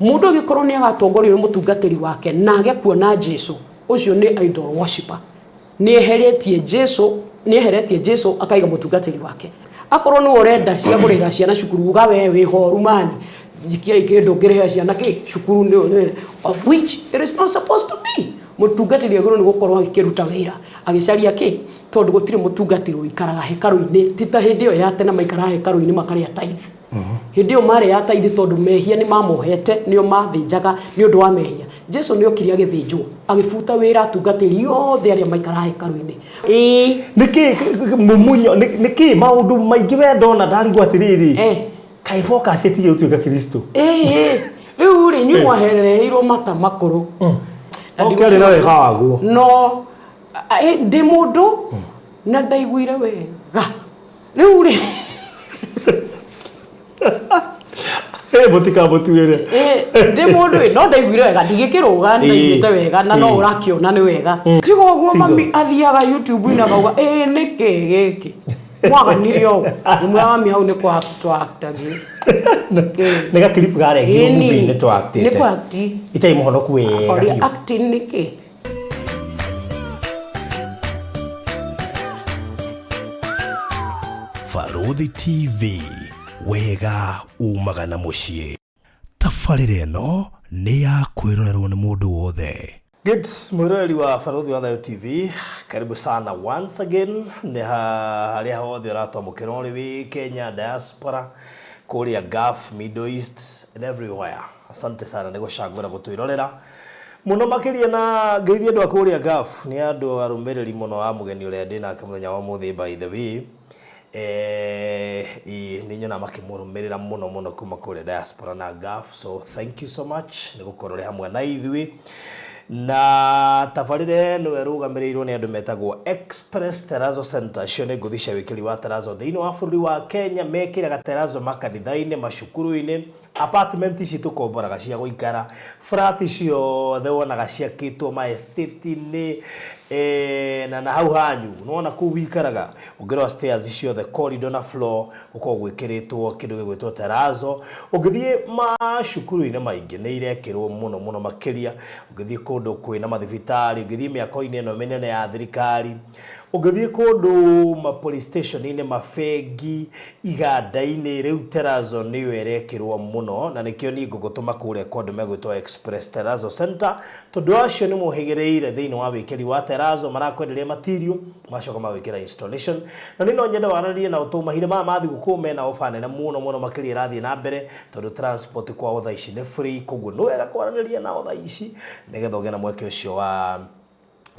Mũndũ angĩkorwo nĩ agatongorio nĩ mũtungatĩri wake na age kuona Jesu, ũcio nĩ idol worshiper. Nĩ eheretie Jesu, nĩ eheretie Jesu akaiga mũtungatĩri wake. Akorwo nĩwe ũrenda cia kũrĩhĩra ciana cukuru, uga we wĩ horu mani, njikiai kĩndũ ngĩrĩhĩra ciana kĩ cukuru nĩ of which it is not supposed to be. Mũtungatĩri agĩrĩirwo nĩ gũkorwo agĩkĩruta wĩra agĩcaria kĩ tondũ gũtirĩ mũtungatĩri ũikaraga hekarũ-inĩ ti ta hĩndĩ ĩyo ya tene maikaraga hekarũ-inĩ makarĩa tithe. Hĩndĩ ĩyo marĩ ya tithe tondũ mehia nĩ mamohete nĩo mathĩnjaga nĩ ũndũ wa mehia. Jesu nĩ okire agĩthĩnjwo agĩbuta wĩra atungatĩri othe arĩa maikaraga hekarũ-inĩ. Ĩĩ. Nĩkĩ mumunyo nĩkĩ maũndũ maingĩ we ndona ndarigwo atĩrĩrĩ Eh. kaĩ focus ĩtige gũtuĩka Kristo. Ĩĩ. Rĩu rĩ inyuĩ mwaherereirwo mata makũrũ. Na Ũkĩarĩ na wega waguo. No ndĩ mũndũ na ndaiguire wega. Rĩu rĩ Mũtikamũtuĩre. Ndĩ mũndũ ĩ no ndaiguire wega ndigĩkĩrũga ndaiguĩte wega na no ũrakĩona nĩ wega. Tiga ũguo mami athiaga YouTube-inĩ akauga ĩ nĩkĩ gĩkĩ mwaganire ũũ ngĩmwĩra mami hau nĩ kwa twa-actagi. Nĩ gakiripu karengirwo movie-inĩ twa-actĩte. Nĩ kwa-act. Itarĩ mũhonoku wega Akoria biũ. acting nĩkĩ? Barũthi TV, wega umaga na mũciĩ. Tabarĩra ĩno nĩ ya kwĩrorerwo nĩ mũndũ wothe. Good, mwĩroreri wa Barũthi wa Thayũ TV, karibu sana once again nĩ harĩa hothe ũratwamũkĩra ũrĩ wĩ Kenya, diaspora, kũrĩa Gulf, Middle East and everywhere. Asante sana nĩ gũcagũra gũtwĩrorera mũno makĩria na ngeithie andũ a kũrĩa Gulf, nĩ andũ arũmĩrĩri mũno a mũgeni ũrĩa ndĩ nake mũthenya wa ũmũthĩ by the way. Eh, ĩĩ nĩ nyonaga makĩmũrũmĩrĩra mũno mũno kuma kũrĩa diaspora na Gulf, so thank you so much nĩ gũkorwo ũrĩ hamwe na ithuĩ. Na tabarĩra ĩno ĩrũgamĩrĩirwo nĩ andũ metagwo Express Terrazzo Center, acio nĩ ngũthi cia wĩkĩri wa terrazzo thĩinĩ wa bũrũri wa Kenya, mekĩraga terrazzo makanitha-inĩ, macukuru-inĩ, Apartment ici tũkomboraga cia gũikara, flat ciothe wonaga ciakĩtwo ma estate-inĩ na na hau hanyu, nĩwona kũu wĩikaraga, ũngĩrora stairs ciothe corridor na floor gũkoragwo gwĩkĩrĩtwo kĩndũ gĩgwĩtwo terrazzo. Ũngĩthiĩ macukuru-inĩ maingĩ nĩ irekĩrwo mũno mũno makĩria, ũngĩthiĩ kũndũ kwĩna mathibitarĩ, ũngĩthiĩ mĩako-inĩ ĩno mĩnene ya thirikari, Ũngĩthiĩ kũndũ ma police station-inĩ, mabengi, iganda-inĩ, rĩu terrazzo nĩyo ĩrekĩrwo mũno, na nĩkĩo niĩ ngũgũtũma kũrĩa kwa andũ megwĩtwo Express Terrazzo Center, tondũ acio nĩ mohĩgĩrĩire thĩinĩ wa wĩkĩri wa terrazzo, marakwenderia material, magacoka magagwĩkĩra installation. Na niĩ no nyende waranĩrie nao tondũ mahinda maya ma thigũkũ mena offer nene mũno mũno makĩria ĩrathiĩ na mbere, tondũ transport kwao thaa ici nĩ free, koguo nĩ wega kwaranĩria nao thaa ici, nĩgetha ũgĩe na mweke ũcio wa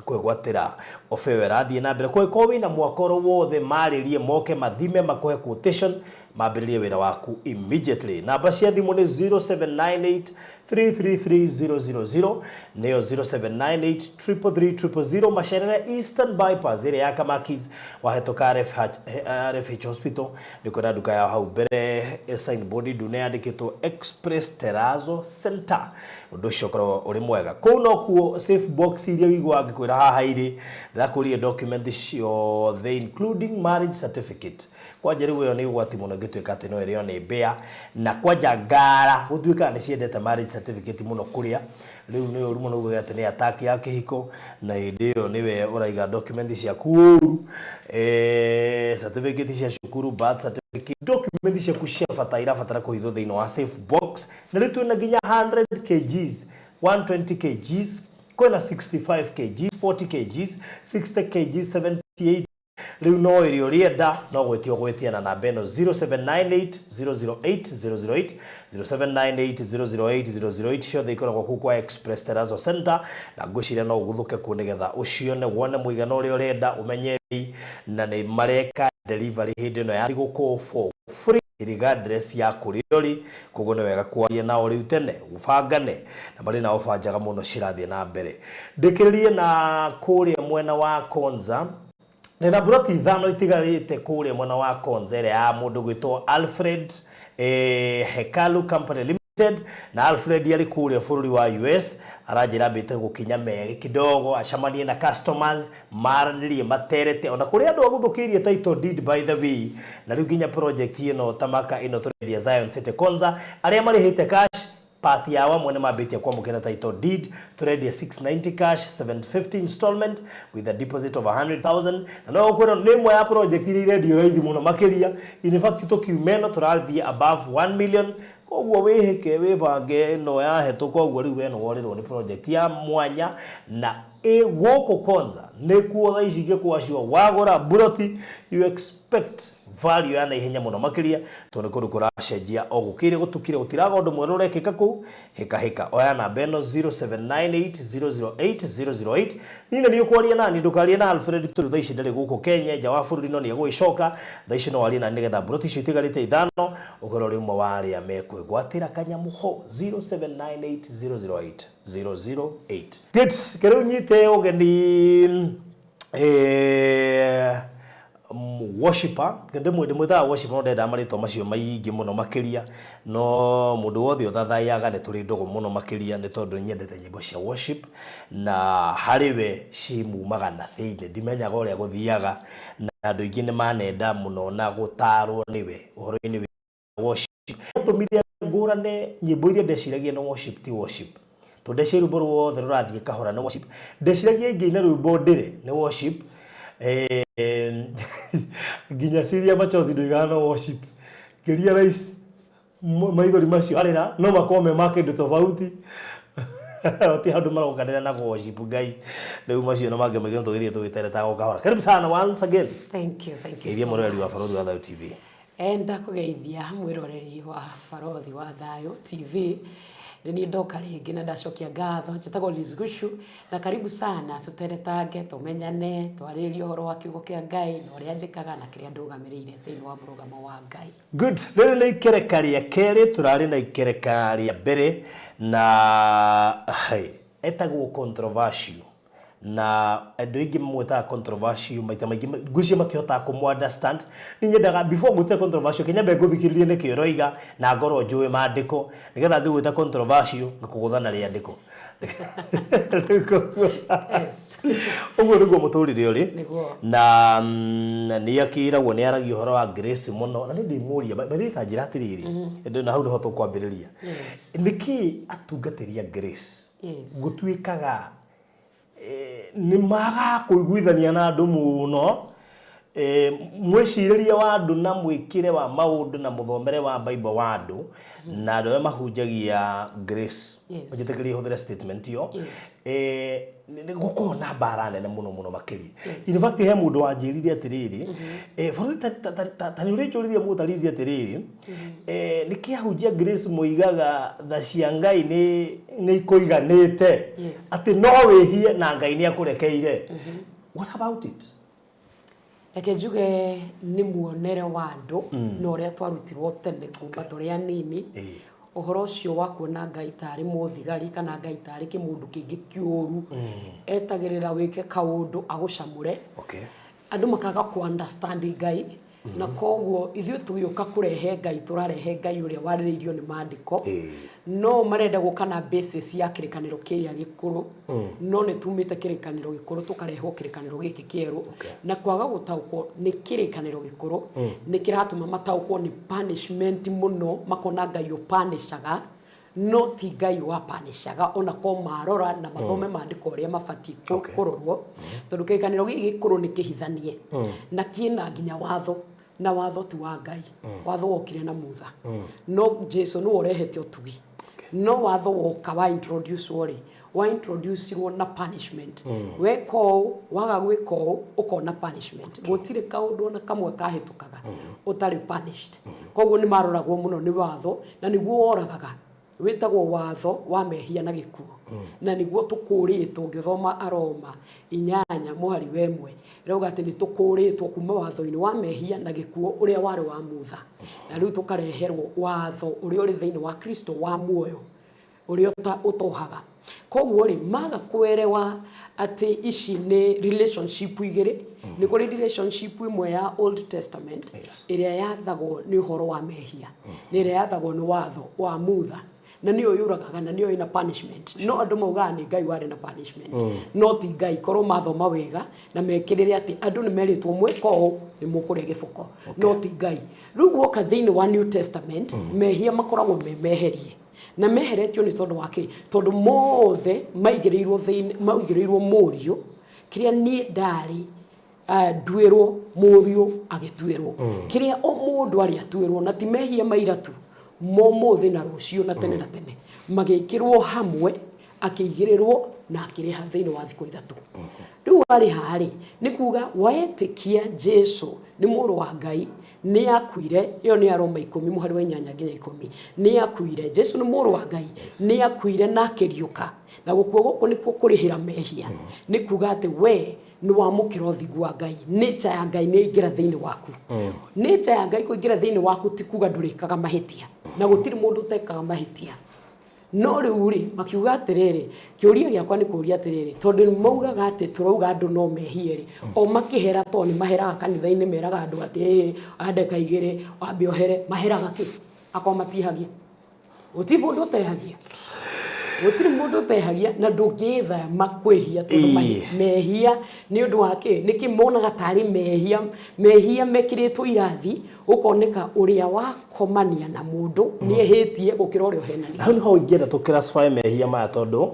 kwĩgwatĩra ofa ĩyo ĩrathiĩ na mbere. Kũngĩkorwo wĩna mwaka oro wothe marĩrie moke mathime makũhe quotation mambĩrĩrie wĩra waku immediately. Namba cia thimũ nĩ 0798 333 000 nĩyo 0798 333 000 macerere Eastern Bypass ĩrĩa ya Kamakis wahĩtũka RFH, RFH Hospital nĩ kwĩna nduka yao hau mbere signboard ndune yandĩkĩtwo Express Terrazzo Center. Ũndũ ũcio ũkoragwo ũrĩ mwega. Kũu nokuo safe box iria ũiguaga ngĩkwĩra haha irĩ, ndĩrakũririe document ciothe including marriage certificate. Kwanja rĩu ĩyo nĩ ũgwati mũno ĩngĩtuĩka atĩ no ĩrĩo nĩ mbĩa, na kwanja ngara gũtuĩkaga nĩ ciendete marriage certificate mũno kũrĩa, rĩu nĩ ũru mũno ugage atĩ nĩ attack ya kĩhiko, na hĩndĩ ĩyo nĩwe ũraiga document ciaku ũru, certificate cia cukuru, birth certificate, document ciaku cia bata irabatara kũhithwo thĩinĩ wa safe box. Na rĩu twĩna nginya 100 kgs, 120 kgs, kwĩna 65 kgs, 40 kgs, 60 kgs, 78. Rĩu no ĩrĩa ũrĩenda no gwĩtia ũgwĩtia na namba ĩno 0798 008 008, 0798 008 008, ciothe ikoragwo kũu kwa Express Terrazzo Center, na ngwĩciria no ũguthũke kuo nĩgetha ũcione wone mũigana ũrĩa ũrenda ũmenye bei, na nĩ mareka delivery hĩndĩ ĩno ya thigũkũ for free regardless ya kũrĩa ũrĩ. Koguo nĩ wega kwaria nao rĩu tene, ũbangane, na marĩ na ofa njega mũno cirathiĩ na mbere. Ndĩkĩrĩrie na kũrĩa mwena wa Konza, ndĩna mburoti ithano itigarĩte kũrĩa mwena wa Konza ĩrĩa ya mũndũ gwĩtwo Alfred Hekalu Company Limited, na Alfred arĩ kũrĩa bũrũri wa US, aranjĩra ambĩte gũkinya merĩ kidogo acemanie na customers maranĩrie materete ona kũrĩ andũ aguthũkĩirie title deed by the way, na rĩu nginya project ĩno Tamaka ĩno tũrendia Zion City Konza, arĩa marĩhĩte cash Part ya amwe nĩ mambĩtie kwamũkĩra title deed. Tũrendia 690 cash, 750 installment with a deposit of 100,000. Na no ũkwĩrwo nĩ ĩmwe ya project iria irendio raithi mũno makĩria. In fact, tũkiuma ĩno tũrathiĩ above 1 million, koguo wĩhĩke wĩbange ĩno yahetũka ũguo. Rĩu we nĩ worĩrwo nĩ project ya mwanya na ĩ gũkũ Konza nĩkuo thaa ici ingĩkwacio wagũra buroti, you expect value ya naihenya mũno makĩria, tondũ nĩ kũndũ kũracenjia o gũkĩire gũtukire, gũtiraga ũndũ mwerũ ũrekĩka kũu. Hĩka hĩka, oya namba ĩno 0798008008. Niĩ nĩ ũkwaria nani, ndũkarie na Alfred tondũ thaa ici ndarĩ gũkũ Kenya, nja wa bũrũri, no nĩ egũgĩcoka. Thaa ici no warie nani nĩgetha mburoti icio itigarĩte ithano ũkorwo ũrĩ ũmwe wa arĩa mekwĩgwatĩra kanyamũ ho, 0798008008. Good, kĩrĩu nyite ũgeni worshipper. Ndĩmwĩtaga worshipper, no ndendaga marĩtwa macio maingĩ mũno makĩria, no mũndũ wothe ũthathayaga nĩ tũrĩ ndũgũ mũno makĩria, nĩ tondũ nyendete nyĩmbo cia worship na harĩ we cimumaga na thĩinĩ. Ndimenyaga ũrĩa gũthiaga na andũ aingĩ nĩ manenda mũno na gũtarwo nĩwe ũhoro-inĩ wa worship. Atũmire ngũrane nyĩmbo iria ndeciragia nĩ worship ti worship, tondũ ndeciria rwĩmbo ruothe rũrathiĩ kahora nĩ worship, ndeciragia ingĩina rwĩmbo ndĩre nĩ worship. Nginya Siria Machozi ndoigaga no worship, ngĩrealize maithori macio arĩra no makorwo me ma kĩndũ tofauti, ti handũ marokanĩra na worship Ngai. Rĩu macio na mangĩ maingĩ tũgĩthiĩ tũgĩteretaga o kahora. Karibu sana once again. Thank you, thank you. Geithia so mũroreri wa much. Barothi wa Thayũ TV. Ndakũgeithia mwĩroreri wa Barothi wa Thayũ TV. Nĩ niĩ ndoka rĩngĩ na ndacokia ngatho. Njĩtagwo Liz Guchu na karibu sana, tũteretange, tũmenyane, twarĩrĩrie ũhoro wa kiugo kĩa Ngai na ũrĩa njĩkaga na kĩrĩa ndũgamĩrĩire thĩinĩ wa mũrũgamo wa Ngai. Good. Rĩrĩ nĩ ikereka rĩa kerĩ, tũrarĩ na ikereka rĩa mbere na hey, etagwo Controversial, na andũ aingĩ mamwĩtaga Controversial maita maingĩ ngwĩciria matihotaga kũmũ understand. Niĩ nyendaga before ngwĩte Controversial, kĩnyambe ngũthikĩrĩrie nĩkĩ ũroiga na ngorwo njũĩ maandĩko, nĩgetha ngĩgwĩta Controversial ngakũgũtha na rĩandĩko. Rĩu koguo ũguo nĩguo mũtũrĩre ũrĩ. Nĩguo. Na nĩ akĩragwo nĩ aragia ũhoro wa grace mũno, na nĩ ndĩmũria by ta njĩra atĩrĩrĩ, ĩndĩ na hau nĩho tũkwambĩrĩria. Nĩkĩ atungatĩri a grace gũtuĩkaga nĩ magaga kũiguithania na andũ mũno, mwĩcirĩrie wa andũ na mwĩkĩre wa maũndũ na mũthomere wa Bible wa andũ na andũ arĩa mahunjagia grace? Njĩtĩkĩrie hũthĩre statement ĩyo. Nĩ gũkorwo na mbara nene mũno mũno makĩria. In fact, he mũndũ wanjĩrire atĩrĩrĩ, bũrũri ta nĩ ũrĩnjũririe mũtarizi atĩrĩrĩ, nĩkĩ ahunjia grace moigaga tha cia Ngai nĩ ikũiganĩte, atĩ no wĩhie na Ngai nĩ akũrekeire? What about it? Reke njuge nĩ muonere wa andũ na ũrĩa twarutirwo tene kuma tũrĩ anini. Ũhoro ũcio wa kuona Ngai tarĩ mũthigari kana Ngai tarĩ kĩmũndũ kĩngĩ kĩũru etagĩrĩra wĩke kaũndũ agũcamũre, andũ makaga ku understand Ngai, na koguo ithuĩ tũgĩũka kũrehe Ngai, tũrarehe Ngai ũrĩa warĩrĩirio nĩ maandĩko. No marenda gũka na basis ya kĩrĩkanĩro kĩrĩa gĩkũrũ, no nĩ tumĩte kĩrĩkanĩro gĩkũrũ tũkarehwo kĩrĩkanĩro gĩkĩ kĩerũ. Na kwaga gũtaũkwo nĩ kĩrĩkanĩro gĩkũrũ nĩ kĩratũma mataũkwo nĩ punishment mũno, makona Ngai ũpanishaga, no ti Ngai wapanishaga, ona ko marora na mathome maandĩko ũrĩa mabatiĩ kũrorwo, tondũ kĩrĩkanĩro gĩkĩ gĩkũrũ nĩ kĩhithanie na kĩna nginya watho, na watho ti wa Ngai. Watho wokire na Mutha, no Jesu nĩwe ũrehete ũtugi. No watho woka wa introduce rĩ, wa introduce na punishment. Weka ũũ, waga gwĩka ũũ, ũkona punishment. Gũtirĩ kaũndũ ona kamwe kahĩtũkaga ũtarĩ punished. Koguo nĩ maroragwo mũno nĩ watho, na nĩguo woragaga, wĩtagwo watho wa mehia na gĩkuũ, na nĩguo tũkũrĩtwo. Ũngĩthoma Aroma 8 mũhari wa 1, ĩrauga atĩ nĩ tũkũrĩtwo kuma watho-inĩ wa mehia na gĩkuũ ũrĩa warĩ wa Mutha, na rĩu tũkareherwo watho ũrĩa ũrĩ thĩinĩ wa Kristo wa muoyo ũrĩa ũtohaga. Koguo rĩ, maga kwerewa atĩ ici nĩ relationship igĩrĩ. Nĩ kũrĩ relationship ĩmwe ya Old Testament ĩrĩa yathagwo nĩ ũhoro wa mehia, na ĩrĩa yathagwo nĩ watho wa Mutha, na nĩyo yũragaga na nĩyo ĩna punishment. No andũ maugaga nĩ Ngai warĩ na punishment, no ti Ngai. Korwo mathoma wega na mekĩrĩre atĩ andũ nĩ merĩtwo mwĩka ũũ nĩ mũkũrĩa gĩboko, no ti Ngai. Rĩu guoka thĩinĩ wa New Testament, mehia makoragwo me meherie. Na meheretio nĩ tondũ wa kĩ? Tondũ mothe maigĩrĩirwo thĩinĩ, maigĩrĩirwo Mũriũ, kĩrĩa niĩ ndarĩ nduĩrwo, Mũriũ agĩtuĩrwo. Kĩrĩa o mũndũ arĩ atuĩrwo, na ti mehia ma ira tu, ma ũmũthĩ na rũciũ na tene na tene, magĩkĩrwo hamwe, akĩigĩrĩrwo na akĩrĩha thĩinĩ wa thikũ ithatũ. Rĩu arĩha rĩ, nĩ kuga wetĩkia Jesu nĩ mũrũ wa Ngai, nĩ akuire, ĩyo nĩ Aroma 10 mũhari wa 8 nginya 10, nĩ akuire, Jesu nĩ mũrũ wa Ngai, nĩ akuire na akĩriũka, na gũkua gũkũ nĩkuo kũrĩhĩra mehia, nĩ kuga atĩ we nĩ wamũkĩra ũthingu wa Ngai, nature ya Ngai nĩ yaingĩra thĩinĩ waku. Nature ya Ngai kũingĩra thĩinĩ waku ti kuga ndũrĩkaga mahĩtia, na gũtirĩ mũndũ ũtekaga mahĩtia. No rĩu rĩ, makiuga atĩrĩrĩ, kĩũria gĩakwa nĩ kũria atĩrĩrĩ, tondũ nĩ maugaga atĩ tũrauga andũ no mehie rĩ, o makĩhera tondũ nĩ maheraga kanitha-inĩ meraga andũ atĩ ĩĩ, andeka igĩrĩ, wambe ũhere, maheraga kĩ? Akorwo matihagia. Gũtirĩ mũndũ ũtehagia. Gũtirĩ mũndũ ũtehagia na ndũngĩĩthema kwĩhia tondũ mehia nĩ ũndũ wa kĩ? Nĩkĩ monaga tarĩ mehia, mehia mekĩrĩtwo irathi Ũkoneka ũrĩa wakomania na mũndũ nĩ ehĩtie gũkĩra ũrĩa ũhenania. Hau nĩho ingĩenda tũ classify mehia maya tondũ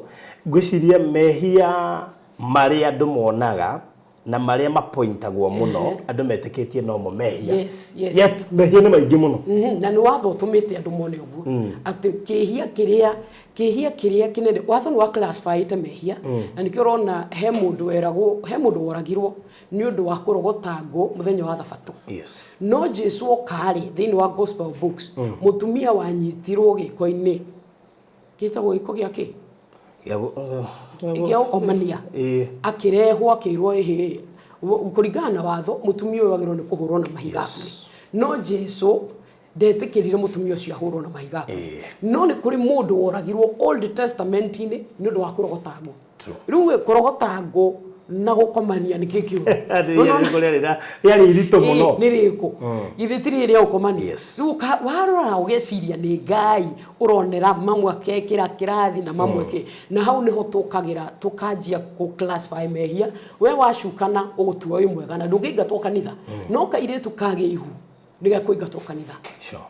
ngwĩciria mehia marĩa andũ monaga na marĩa mapointagwo mũno andũ metĩkĩtie nomo mehia. Yes. Yet mehia nĩ maingĩ mũno. Na nĩ watho ũtũmĩte andũ mone ũguo atĩ kĩhia kĩrĩa kĩhia kĩrĩa kĩnene watho nĩ wa classifyĩte mehia na nĩkĩo ũrona he mũndũ weragwo he mũndũ woragirwo nĩ ũndũ wa kũrogota ngũ mũthenya wa thabatũ. No Jesu oka-rĩ, thĩinĩ wa gospel books, mũtumia wanyitirwo gĩko-inĩ, gĩtagwo gĩko gĩa kĩ? Gĩa gũkomania. Akĩrehwo akĩrwo ĩhĩ, kũringana na watho, mũtumia ũyũ agĩrĩirwo nĩ kũhũrwo na mahiga akue. No Jesu ndetĩkĩrire mũtumia ũcio ahũrwo na mahiga akue. No nĩ kũrĩ mũndũ woragirwo Old Testament-inĩ nĩ ũndũ wa kũrogota ngũ. Rĩu ĩ, kũrogota ngũ na gũkomania nĩ kĩ kĩũru? Rĩarĩ rĩarĩ iritũ mũno. Ĩ, nĩ rĩrĩkũ? Githĩ ti rĩrĩ rĩa gũkomania? Rĩu warora ũgeciria nĩ Ngai ũronera mamwe akekĩra kĩrathi na mamwe kĩ. Na hau nĩho tũkagĩra tũkanjia kũ classify mehia. We wacukana ũgũtuo wĩ mwega na ndũngĩingatwo kanitha. No kairĩtu kagĩa ihu nĩ gekũingatwo kanitha.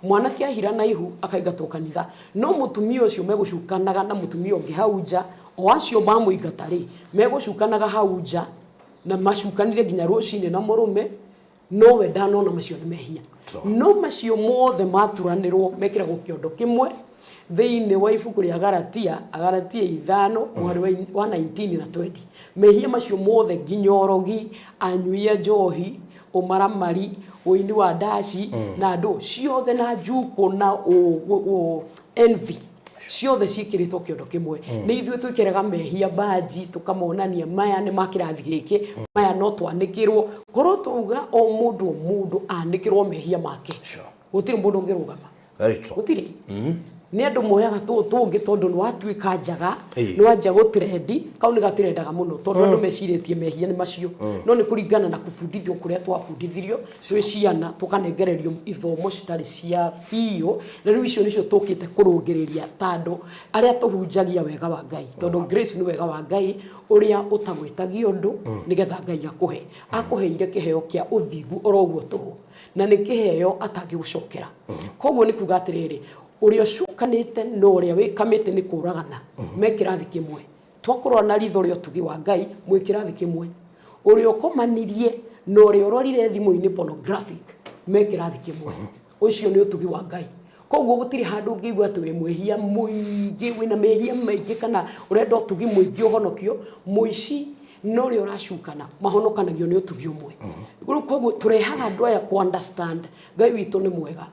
Mwanake ahira na ihu akaingatwo kanitha. No mũtumia ũcio megũcukanaga na mũtumia ũngĩ hau nja, o acio mamũingata rĩ, megũcukanaga hau nja na macukanire nginya rũcinĩ na mũrũme, no we ndanona macio nĩ mehia. No macio mothe maturanĩrwo mekĩragwo kĩondo kĩmwe thĩinĩ wa ibuku rĩa Galatia, Agalatia 5 mũhari wa 19 na 20. Mehia macio mothe nginya ũrogi, anyui a njohi, ũmaramari, ũini wa ndaci na andũ ciothe na njukũ na envy ciothe ciĩkĩrĩtwo kĩondo kĩmwe. Nĩ ithuĩ twĩkĩraga mehia mbanji tũkamonania maya nĩ ma kĩrathi gĩkĩ, maya no twanĩkĩrwo. Korwo twauga o mũndũ o mũndũ anĩkĩrwo mehia make, gũtirĩ mũndũ ũngĩrũgama. Very true. Gũtirĩ. Nĩ andũ moyaga tũũ tũngĩ tondũ nĩ watuĩka njaga, nĩ wanjia gũtrendi, kau nĩ gatrendaga mũno tondũ andũ mecirĩtie mehia nĩ macio. No nĩ kũringana na kũbundithio kũrĩa twabundithirio twĩ ciana, tũkanengererio ithomo citarĩ cia biũ, na rĩu icio nĩcio tũkĩte kũrũngĩrĩria ta andũ arĩa tũhunjagia wega wa Ngai. Tondũ grace nĩ wega wa Ngai ũrĩa ũtagwĩtagia ũndũ nĩgetha Ngai akũhe. Akũheire kĩheo kĩa ũthingu oro ũguo tũhũ. Na nĩ kĩheo atangĩgũcokera. Koguo nĩ kuga atĩrĩrĩ, ũrĩa ũcukanĩte na ũrĩa wĩkamĩte nĩ kũragana, me kĩrathi kĩmwe. Twakũrora na ritho rĩa ũtugi wa Ngai, mwĩ kĩrathi kĩmwe. Ũrĩa ũkomanirie na ũrĩa ũrorire thimũ-inĩ pornographic, me kĩrathi kĩmwe. Ũcio nĩ ũtugi wa Ngai. Koguo gũtirĩ handũ ũngĩigua atĩ wĩ mwĩhia mũingĩ, wĩna mehia maingĩ kana ũrenda ũtugi mũingĩ ũhonokio. Mũici na ũrĩa ũracukana mahonokanagio nĩ ũtugi ũmwe. Rĩu koguo tũrehaga andũ aya kũ understand Ngai witũ nĩ mwega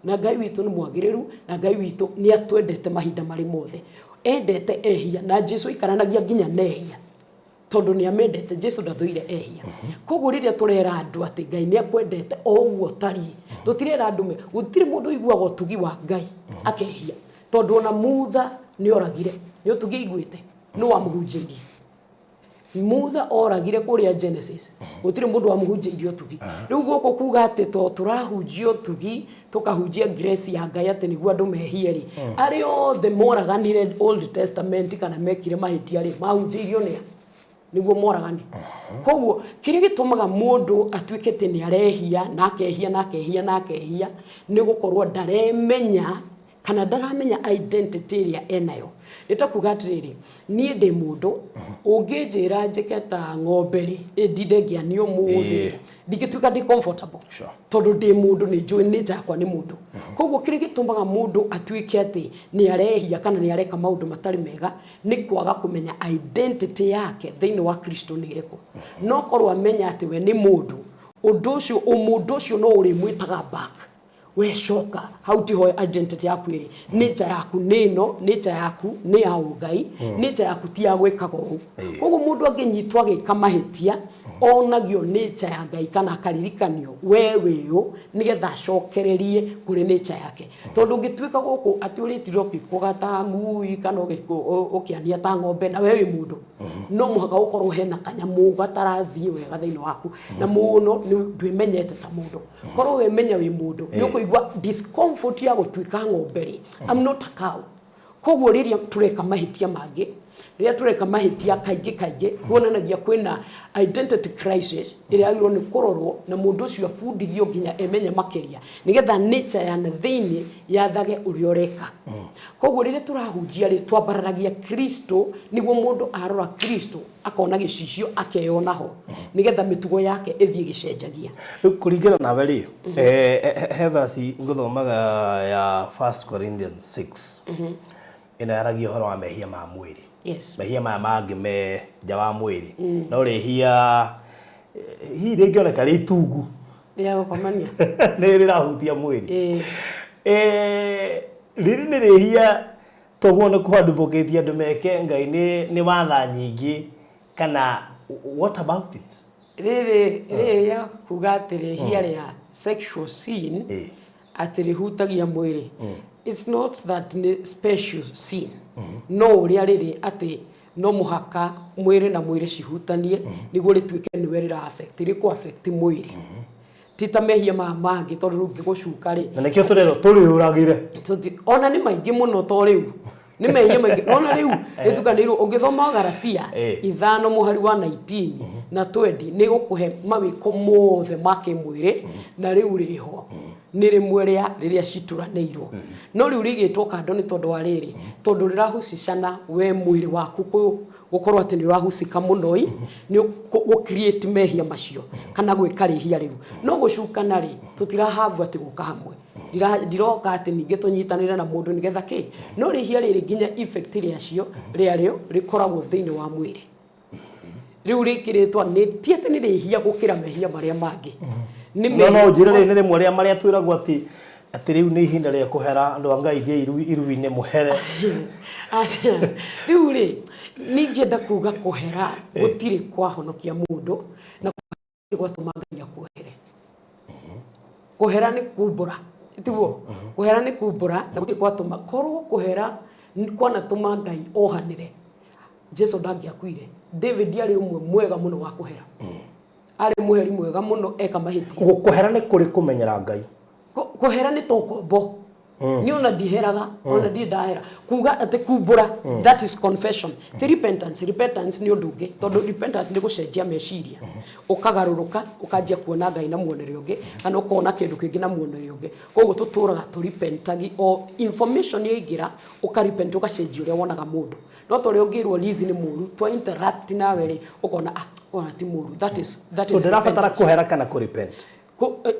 na Ngai witũ nĩ mwagĩrĩru na Ngai witũ nĩ atwendete mahinda marĩ mothe. Endete ehia na Jesu aikaranagia nginya na ehia tondũ nĩ amendete. Jesu ndathũire ehia. Koguo rĩrĩa tũrera andũ atĩ Ngai nĩ akwendete o ũguo ũtariĩ, tũtirera andũ me, gũtirĩ mũndũ ũiguaga ũtugi wa Ngai akehia, tondũ ona Mutha nĩ oragire, nĩ ũtugi aiguĩte, nũ wamũhunjĩirie? Mutha oragire kũrĩa Genesis, gũtirĩ mũndũ wamũhunjĩirie ũtugi. Rĩu gũkũ kuga atĩ to tũrahunjia ũtugi, tũkahunjia grace ya Ngai atĩ nĩguo andũ mehie rĩ, arĩa othe moraganire Old Testament kana mekire mahĩtia rĩ, mahunjĩirio nĩa nĩguo moragane? Koguo kĩrĩa gĩtũmaga mũndũ atuĩke atĩ nĩ arehia na akehia na akehia na akehia nĩ gũkorwo ndaremenya. Kana ndaramenya identity ĩrĩa enayo. Nĩ ta kuga atĩrĩrĩ, niĩ ndĩ mũndũ, ũngĩnjĩra njĩke ta ng'ombe rĩ, ĩndinde ngĩanio ũmũthĩ, ndingĩtuĩka ndĩ comfortable. Tondũ ndĩ mũndũ, nĩ njũĩ nature yakwa nĩ mũndũ. Koguo kĩrĩa gĩtũmaga mũndũ atuĩke atĩ nĩ arehia kana nĩ areka maũndũ matarĩ mega nĩ kwaga kũmenya identity yake thĩinĩ wa Kristo nĩ ĩrĩkũ. No korwo amenya atĩ we nĩ mũndũ, ũndũ ũcio, ũmũndũ ũcio no ũrĩmwĩtaga back. We coka hau tiho identity yaku ĩrĩ. Nature yaku nĩ ĩno, nature yaku nĩ ya ũngai, nature yaku ti ya gwĩkaga ũũ. Koguo mũndũ angĩnyitwo agĩka mahĩtia, onagio nature ya Ngai kana akaririkanio we wĩ ũ, nĩgetha acokererie kũrĩ nature yake. Tondũ ũngĩtuĩka gũkũ atĩ ũrĩtinda ũkĩkũga ta ngui kana ũkĩania ta ng'ombe na we wĩ mũndũ, no mũhaka ũkorwo hena kanyamũ gatarathiĩ wega thĩinĩ waku, na mũno ndwĩmenyete ta mũndũ. Korwo wemenya wĩ mũndũ, nĩ ũkũigua discomfort ya gũtuĩka ng'ombe rĩ, I'm not a cow. Koguo rĩrĩa tũreka mahĩtia mangĩ, rĩrĩa tũreka mahĩtia kaingĩ kaingĩ, kuonanagia kwĩna identity crisis ĩrĩa yagĩrĩirwo nĩ kũrorwo na mũndũ ũcio abundithio nginya emenye makĩria, nĩgetha nature ya na thĩinĩ yathage ũrĩa ũreka. Koguo rĩrĩa tũrahunjia rĩ, twambararagia Kristo, nĩguo mũndũ arora Kristo akona gĩcicio akeyona ho, nĩgetha mĩtugo yake ĩthiĩ ĩgĩcenjagia. Rĩu kũringana nawe rĩ, he verse ngũthomaga ya 1 Corinthians 6 ĩno yaragia ũhoro wa mehia ma mwĩrĩ. Mehia maya mangĩ me nja wa mwĩrĩ, no rĩhia hihi rĩngĩoneka rĩ itungu rĩa gũkomania nĩ rĩrahutia mwĩrĩ. Rĩrĩ nĩ rĩhia toguo nĩ kũ advocate andũ meke Ngai nĩ watha nyingĩ, kana what about it? Rĩrĩ rĩrĩa kuga atĩ rĩhia rĩa sexual sin atĩ rĩhutagia mwĩrĩ, it's not that nĩ special sin, no ũrĩa rĩrĩ atĩ no mũhaka mwĩrĩ na mwĩrĩ cihutanie nĩguo rĩtuĩke nĩwe rĩra affect, rĩkũ affect mwĩrĩ, ti ta mehia maya mangĩ, tondũ rĩu ngĩgũcuka rĩ, na nĩkĩo tũrerwo tũrĩũragĩre. Ona nĩ maingĩ mũno, to rĩu nĩ mehia maingĩ, ona rĩu rĩtukanĩirwo. Ũngĩthoma Galatia 5 mũhari wa 19 na 20, nĩ gũkũhe mawĩko mothe ma kĩmwĩrĩ, na rĩu rĩho nĩ rĩmwe rĩa rĩrĩa cituranĩirwo, no rĩu rĩigĩtwo kando nĩ tondũ wa rĩrĩ, tondũ rĩrahusicana we mwĩrĩ waku gũkorwo atĩ nĩ ũrahusika mũno ĩ nĩ gũ create mehia macio kana gwĩka rĩhia rĩu. No gũcukana rĩ, tũtirahavu atĩ gũka hamwe. Ndiroka atĩ ningĩ tũnyitanĩre na mũndũ nĩgetha kĩ, no rĩhia rĩrĩ nginya effect rĩacio rĩarĩo rĩkoragwo thĩinĩ wa mwĩrĩ. Rĩu rĩkĩrĩtwo nĩ ti atĩ nĩ rĩhia gũkĩra mehia marĩa mangĩ. Nĩ No no njĩre rĩ, nĩ rĩmwe rĩa marĩa twĩragwo atĩ rĩu nĩ ihinda rĩa kũhera andũ a Ngai, thiĩi iruinĩ mũhere. Aca, rĩu rĩ, ningĩenda kuga kũhera gũtirĩ kwahonokia mũndũ na gwatũma Ngai akuohere. Kũhera nĩ kumbũra, tiguo? Kũhera nĩ kumbũra na gũtirĩ gwatũma, korwo kũhera kwanatũma Ngai ohanĩre, Jesu ndangĩakuire. David arĩ ũmwe mwega mũno wa kũhera, arĩ mũheri mwega mũno eka mahĩtia. Koguo kũhera nĩ kũrĩ kũmenyera Ngai. Kũhera nĩ ta ũkombo. Niĩ ona ndiheraga, ona ndirĩ ndahera. Kuga atĩ kumbũra, that is confession, ti repentance. Repentance nĩ ũndũ ũngĩ, tondũ repentance nĩ gũcenjia meciria, ũkagarũrũka, ũkanjia kuona Ngai na muonere ũngĩ, kana ũkona kĩndũ kĩngĩ na muonere ũngĩ. Koguo tũtũraga tũrepentagi o information yaingĩra, ũkarepent, ũgacenjia ũrĩa wonaga mũndũ. No ta ũrĩa ũngĩrwo Liz nĩ mũru, twa interact nawe rĩ, ũkona ah, ona ti mũru. That So is ndĩrabatara repentance. kũhera kana kũrepent?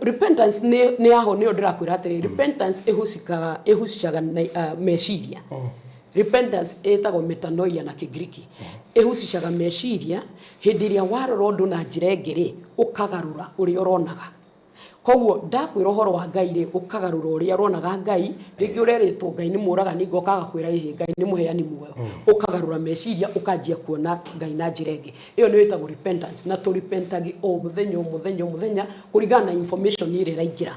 Repentance nĩ yaho nĩyo ndĩrakwĩra atĩrĩ, repentance ĩhusikaga ĩhusicaga na meciria. Repentance ĩtagwo metanoia na Kĩngiriki. Ĩhusicaga meciria, hĩndĩ ĩrĩa warora ũndũ na njĩra ĩngĩ rĩ, ũkagarũra ũrĩa ũronaga. Koguo ndakwĩra ũhoro wa Ngai rĩ, ũkagarũra ũrĩa ũronaga Ngai. Rĩngĩ ũrerĩtwo Ngai nĩ mũragani, ngoka agakwĩra ĩhĩ, Ngai nĩ mũheani muoyo. Ũkagarũra meciria, ũkanjia kuona Ngai na njĩra ĩngĩ. Ĩyo nĩyo ĩtagwo repentance, na tũrepentagi o mũthenya o mũthenya o mũthenya kũringana na information ĩrĩa ĩraingĩra.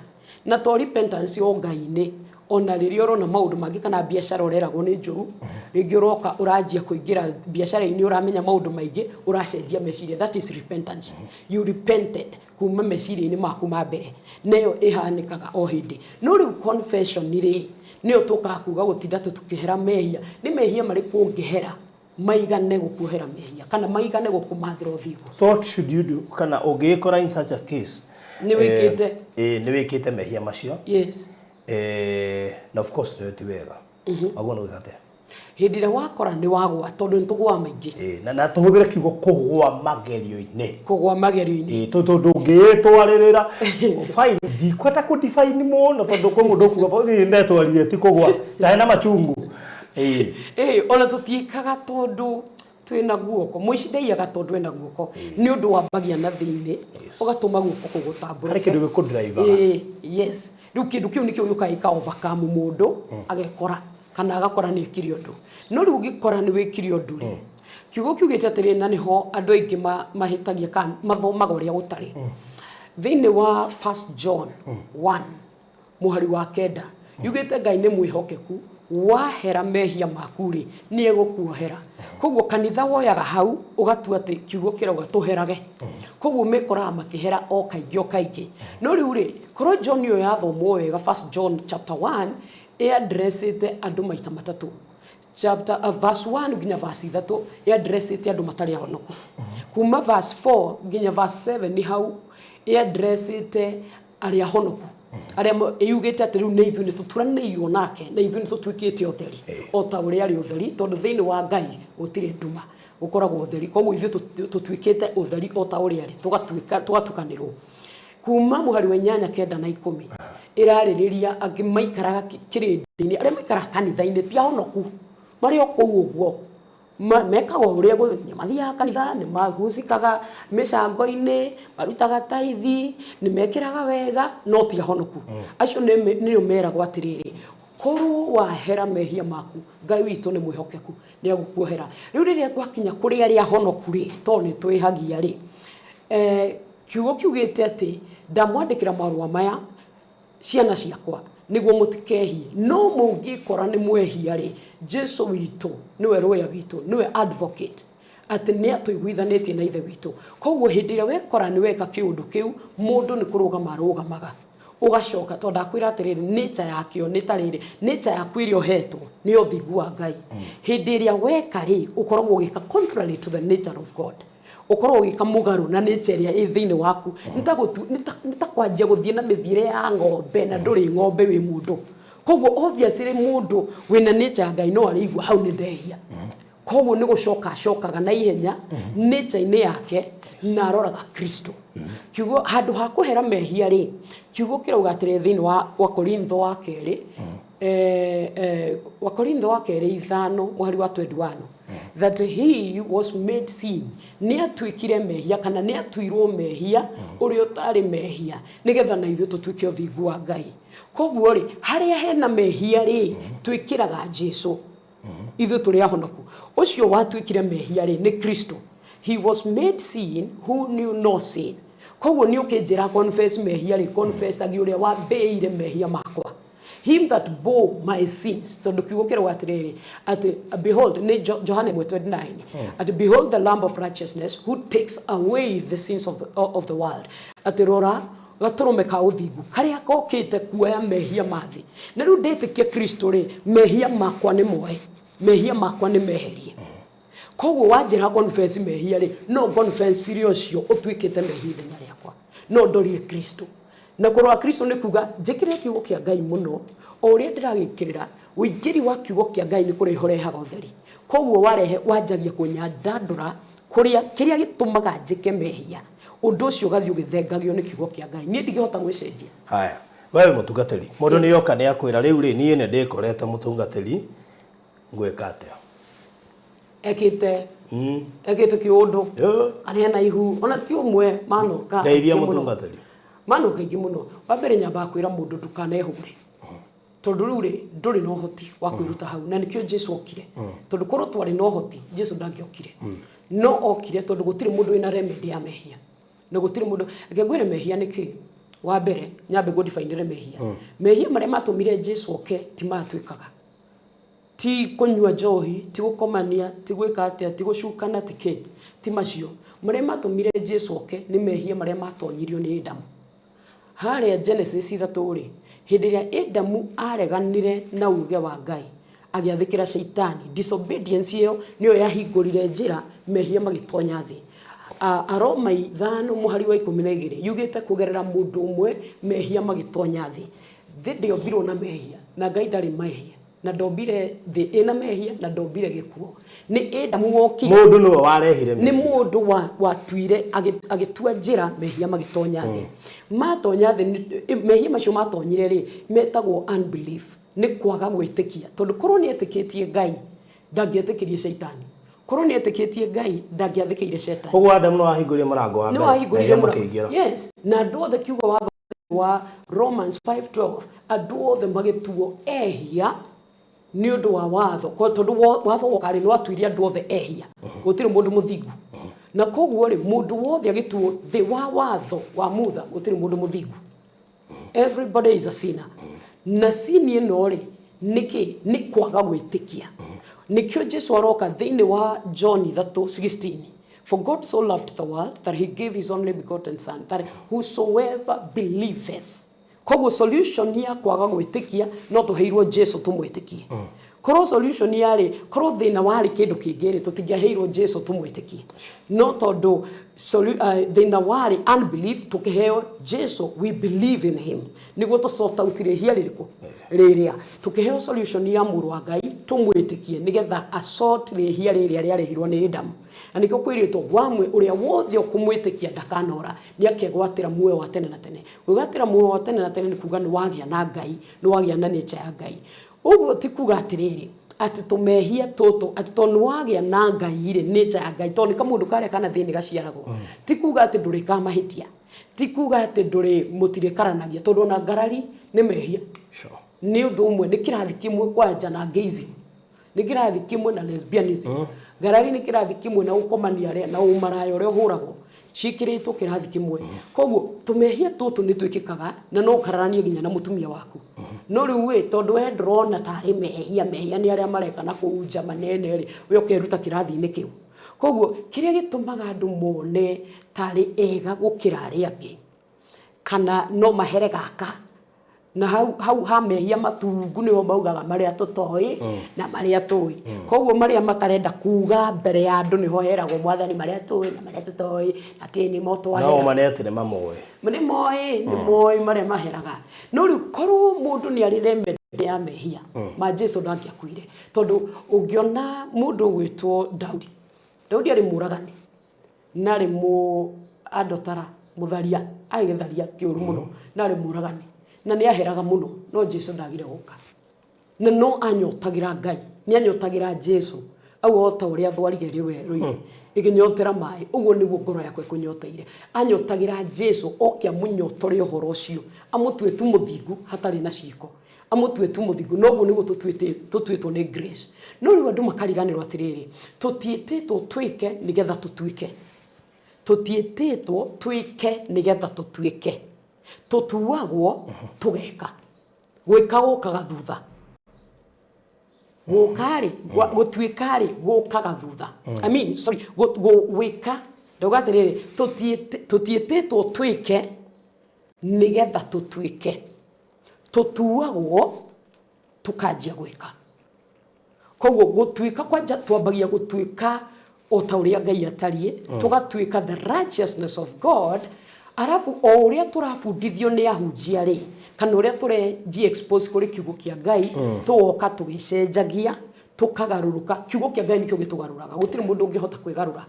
Na to repentance o Ngai-inĩ, ona rĩrĩa ũrona maũndũ mangĩ kana biacara ũreragwo nĩ njũru, rĩngĩ ũroka ũranjia kũingĩra biacara-inĩ, ũramenya maũndũ maingĩ, ũracenjia meciria. That is repentance. You repented kuma meciria-inĩ maku ma mbere, na ĩyo ĩhanĩkaga o hĩndĩ. No rĩu confession rĩ, nĩyo tũkaga kuga gũtinda tũkĩhera mehia. Nĩ mehia marĩkũ ũngĩhera maigane gũkuohera mehia kana maigane gũkũmathĩra ũthingu? So what should you do kana ũngĩĩkora in such a case? Nĩ wĩkĩte. Nĩ wĩkĩte mehia macio. Yes. Na of course nĩ ti wega waguo nĩ gwĩka atĩa? Hĩndĩ ĩrĩa wakora nĩ wagwa, tondũ nĩ tũgũaga maingĩ. Na tũhũthĩre kiugo kũgũa magerio-inĩ. Kũgwa magerio-inĩ. Tondũ ũngĩĩtwarĩrĩra fine, ndikwenda kũ define mũno tondũ kwĩ mũndũ ũkuga borithi ndetwarire ti kũgwa na hena machungu. Ona tũtiĩkaga tondũ twĩna guoko. Mũici ndaiyaga tondũ ena guoko, nĩ ũndũ wambagia na thĩinĩ ũgatũma guoko kũu gũtambũrũke. Harĩ kĩndũ gĩkũdrivaga. Yes, rĩu kĩndũ kĩu nĩkĩo gĩũkaga gĩka overcome mũndũ, agekora kana agakora nĩ ekire ũndũ. No rĩu ũngĩkora nĩ wĩkire ũndũ rĩ, kiugo kiugĩte atĩrĩrĩ, na nĩho andũ aingĩ mahĩtagia kana mathomaga ũrĩa gũtarĩ. Thĩinĩ wa First John 1 mũhari wa 9 yugĩte Ngai nĩ mwĩhokeku, wahera mehia maku rĩ, nĩ egũkuohera. Koguo kanitha woyaga hau ũgatua atĩ kiugo kĩrauga tũherage, koguo mekoraga makĩhera o kaingĩ o kaingĩ. No rĩu rĩ, korwo John ĩyo yathomwo wega, First John chapter 1 ĩaddressĩte andũ maita matatũ. Chapter verse 1 nginya verse 3 ĩaddressĩte andũ matarĩ ahonoku. Kuma verse 4 nginya verse 7 nĩ hau ĩaddressĩte arĩa ahonoku, arĩa yugĩte atĩ rĩu nĩ ithuĩ nĩ tũturanĩirwo nake na ithuĩ nĩ tũtuĩkĩte ũtheri o ta ũrĩa arĩ ũtheri, tondũ thĩinĩ wa Ngai gũtirĩ nduma, gũkoragwo ũtheri. Koguo ithuĩ tũtuĩkĩte ũtheri o ta ũrĩa arĩ, tũgatuĩka tũgatukanĩrwo. Kuma mũhari wa 8, 9 na 10 ĩrarĩrĩria angĩ maikaraga kĩrĩndĩ-inĩ, arĩa maikaraga kanitha-inĩ ti ahonoku, marĩ o kũu ũguo. Mekaga o ũrĩa nĩ mathiaga kanitha, nĩ mahucikaga mĩcango-inĩ, marutaga taithi, nĩ mekĩraga wega, no ti ahonoku. Acio nĩo meragwo atĩrĩrĩ, korwo wahera mehia maku, Ngai witũ nĩ mwĩhokeku, nĩ egũkuohera. Rĩu rĩrĩa gwakinya kũrĩ arĩa ahonoku rĩ, tondũ nĩ twĩhagia rĩ, kiugo kiugĩte atĩ ndamwandĩkĩra marũa maya ciana ciakwa nĩguo mũtikehie, no mũngĩkora nĩ mwehia rĩ, Jesu witũ nĩwe rũya witũ, nĩwe advocate, atĩ nĩ atũiguithanĩtie na Ithe witũ. Koguo hĩndĩ ĩrĩa wekora nĩ weka kĩũndũ kĩu, mũndũ nĩ kũrũgama arũgamaga, ũgacoka, tondũ ndakwĩra atĩrĩrĩ, nature yakĩo nĩ ta rĩrĩ, nature yaku ĩrĩa ũhetwo nĩ ũthingu wa Ngai. Hĩndĩ ĩrĩa weka rĩ, ũkoragwo ũgĩka contrary to the nature of God, ũkoragwo ũgĩka mũgarũ na nature ĩrĩa ĩ thĩinĩ waku. Nĩ ta kwanjia gũthiĩ na mĩthiĩre ya ng'ombe na ndũrĩ ng'ombe, wĩ mũndũ. Koguo obviously mũndũ wĩna nature ya Ngai no arĩigua hau nĩ ndehia, koguo nĩ gũcoka acokaga na ihenya nature-inĩ yake na aroraga Kristo. Kiugo handũ ha kũhera mehia rĩ, kiugo kĩrauga atĩrĩ thĩinĩ wa Wakorintho wa kerĩ, Wakorintho wa kerĩ 5 mũhari wa 21, that he was made sin, nĩ atuĩkire mehia kana nĩ atuirwo mehia ũrĩa ũtarĩ mehia, nĩgetha na ithuĩ tũtuĩke ũthingu wa Ngai. Koguo rĩ, harĩa hena mehia rĩ, twĩkĩraga Jesu. Ithuĩ tũrĩ ahonoku, ũcio watuĩkire mehia rĩ, nĩ Kristo. He was made sin who knew no sin. Koguo nĩ ũkĩnjĩra confess mehia rĩ, confessagia ũrĩa wambĩire mehia makwa, him that bore my sins, tondũ kiugo kĩrauga atĩrĩrĩ atĩ behold, nĩ Johana 1:29, atĩ behold the lamb of righteousness who takes away the sins of the world, atĩ rora gatũrũme ka ũthingu karĩa kokĩte kuoya mehia ma thĩ. Na rĩu ndetĩkia Kristo rĩ, mehia makwa nĩ moe, mehia makwa nĩ meherie. Koguo wanjĩra confess mehia rĩ, no confess rĩ ũcio ũtuĩkĩte mehia ithenya rĩakwa, no ndorire Kristo. Na kũrora Kristo nĩ kuga njĩkĩre kiugo kĩa Ngai mũno. O ũrĩa ndĩragĩkĩrĩra, ũingĩri wa kiugo kĩa Ngai nĩ kũrehe ũrehaga ũtheri. Koguo warehe wanjagia kũnyandandũra kũrĩa kĩrĩa gĩtũmaga njĩke mehia, ũndũ ũcio ũgathiĩ ũgĩthengagio nĩ kiugo kĩa Ngai. Niĩ ndingĩhota gwĩcenjia. Haya, wewe mũtungatĩri, mũndũ nĩ oka nĩ akwĩra rĩu rĩ, niĩ nĩ ndĩkorete mũtungatĩri, ngwĩka atĩa? Ekĩte ekĩte kĩũndũ kana ena ihu, ona ti ũmwe manoka Ndeithia aingĩ mũno. Mũtungatĩri. Manoka aingĩ mũno. Wa mbere nyambaga kwĩra mũndũ ndũkanehũre, tondũ rĩu rĩ, ndũrĩ na ũhoti wa kwĩruta hau, na nĩkĩo Jesu okire, tondũ korwo twarĩ na ũhoti Jesu ndangĩokire. No okire tondũ gũtirĩ mũndũ wĩna remedy ya mehia, na gũtirĩ mũndũ. Reke ngwĩre mehia nĩ kĩ. Wa mbere nyambe ngũdifainĩre mehia. Mehia marĩa matũmire Jesu oke ti maya twĩkaga, ti kũnyua njohi, ti gũkomania, ti gwĩka atĩa, ti gũcukana, ti kĩ, ti macio. Marĩa matũmire Jesu oke nĩ mehia marĩa matonyirio nĩ Adamu harĩa Genesis 3 rĩ, hĩndĩ ĩrĩa Adamu areganire na uge wa Ngai agĩathĩkĩra Shaitani. Disobedience ĩyo nĩyo yahingũrire njĩra mehia magĩtonya thĩ. Aroma 5 mũhari wa 12 yugĩte kũgerera mũndũ ũmwe mehia magĩtonya thĩ. Thĩ ndĩombirwo na mehia, na Ngai ndarĩ mehia, na ndombire thĩ ĩna mehia, na ndombire gĩkuũ. Nĩ Adamu wokire. Mũndũ nĩwe warehire nĩ mehia. Mũndũ watuire agĩtua njĩra, mehia magĩtonya thĩ. Matonya thĩ, mehia macio matonyire rĩ, metagwo unbelief, nĩ kwaga gwĩtĩkia, tondũ korwo nĩ etĩkĩtie Ngai, ndangĩetĩkirie caitani. Korwo nĩ etĩkĩtie Ngai, ndangĩathĩkĩire cetani. Koguo Adamu no wahingũrire mũrango wa nĩ mbere, wahingũrire mehia mũrango. Makĩingĩra. Yes, na andũ othe, kiugo watho wa Romans 5:12, andũ othe magĩtuo ehia nĩ ũndũ wa watho. Tondũ watho woka rĩ, nĩ watuire andũ othe ehia, gũtirĩ mũndũ mũthingu. Na koguo rĩ, mũndũ wothe agĩtuo thĩ wa watho wa Mutha, gũtirĩ mũndũ mũthingu. Everybody is a sinner. Na sin ĩno rĩ, nĩkĩ? Nĩ kwaga gwĩtĩkia. Nĩkĩo Jesu aroka thĩinĩ wa John 3:16, "For God so loved the world that he gave his only begotten son, that whosoever believeth." Koguo solution ya kwaga gwĩtĩkia no tũheirwo Jesu tũmwĩtĩkie. Korwo solution yarĩ, korwo thĩna warĩ kĩndũ kĩngĩ rĩ, tũtingĩaheirwo Jesu tũmwĩtĩkie. No tondũ thĩna warĩ unbelief, tũkĩheo Jesu, we believe in him nĩguo tũ sort out rĩhia rĩrĩkũ rĩrĩa. Tũkĩheo solution ya mũrũ wa Ngai tũmwĩtĩkie, nĩgetha asort rĩhia rĩrĩa rĩarehirwo nĩ Adamu. Na nĩkĩo kwĩrĩtwo wamwe, ũrĩa wothe ũkũmwĩtĩkia ndakanora, nĩ akegwatĩra muoyo wa tene na tene. Gwĩgwatĩra muoyo wa tene na tene nĩ kuga nĩ wagĩa na Ngai, nĩ wagĩa na nature ya Ngai. Ũguo ti kuga atĩrĩrĩ, atĩ tũmehia tũtũ, atĩ tondũ nĩ wagĩa na Ngai rĩ, nature ya Ngai, tondũ nĩ kamũndũ karĩa kana thĩinĩ gaciaragwo, ti kuga atĩ ndũrĩkaga mahĩtia, ti kuga atĩ ndũrĩ mũtirĩkaranagia, tondũ ona ngarari nĩ mehia. Nĩ ũndũ ũmwe, nĩ kĩrathi kĩmwe kwanja na gayism, nĩ kĩrathi kĩmwe na lesbianism. Ngarari nĩ kĩrathi kĩmwe na gũkomania arĩa na ũmaraya ũrĩa ũhũragwo, ciĩkĩrĩtwo kĩrathi kĩmwe. Koguo tũmehia tũtũ nĩ twĩkĩkaga, na no ũkararanie nginya na mũtumia waku. No rĩu ĩ, tondũ we ndũrona tarĩ mehia, mehia nĩ arĩa mareka na kũu nja manene rĩ, we ũkeruta kĩrathi-inĩ kĩu. Koguo kĩrĩa gĩtũmaga andũ mone tarĩ ega gũkĩra arĩa angĩ, kana no mahere gaka na hau, hau ha mehia matungu, nĩho maugaga marĩa tũtoĩ na marĩa tũĩ. Koguo marĩa matarenda kuga mbere ya andũ, nĩho heragwo Mwathani marĩa tũĩ na marĩa tũtoĩ, atĩ nĩmo No twahera. ma nĩ atĩ nĩ mamoĩ. Nĩ moĩ, nĩ moĩ marĩa maheraga. No rĩu korwo mũndũ nĩ arĩ remedy ya mehia ma, Jesu ndangĩakuire. Tondũ ũngĩona mũndũ ũgwĩtwo Daudi, Daudi arĩ mũragani na arĩ mũ adotara, mũtharia, arĩ gĩtharia kĩũru mũno, na arĩ mũragani na nĩ aheraga mũno. No Jesu ndagire gũka, na no anyotagĩra Ngai, nĩ anyotagĩra Jesu au, o ta ũrĩa thwariga ĩrĩ werũ-inĩ ĩkĩnyotera maĩ, ũguo nĩguo ngoro yakwa ĩkũnyoteire. Anyotagĩra Jesu oke amũnyotore ũhoro ũcio, amũtue tu mũthingu hatarĩ na ciĩko, amũtue tu mũthingu. Noguo nĩguo tũtuĩtwo nĩ grace. No rĩu andũ makariganĩrwo atĩrĩrĩ, tũtiĩtĩtwo twĩke nĩgetha tũtuĩke, tũtiĩtĩtwo twĩke nĩgetha tũtuĩke. Tũtuagwo tũgeka, gwĩka gũkaga thutha. Gũka rĩ, gũtuĩka rĩ, gũkaga thutha. I mean, sorry, gwĩka, ndauga atĩrĩrĩ, tũtiĩtĩtwo twĩke nĩgetha tũtuĩke, tũtuagwo tũkanjia gwĩka. Koguo gũtuĩka kwanja, twambagia gũtuĩka o ta ũrĩa Ngai atariĩ, tũgatuĩka the righteousness of God. Arabu o ũrĩa tũrabundithio nĩ ahunjia rĩ, kana ũrĩa tũreji expose kũrĩ kiugo kĩa Ngai, tũgoka tũgĩcenjagia, tũkagarũrũka. Kiugo kĩa Ngai nĩkĩo gĩtũgarũraga, gũtirĩ mũndũ ũngĩhota kwĩgarũra.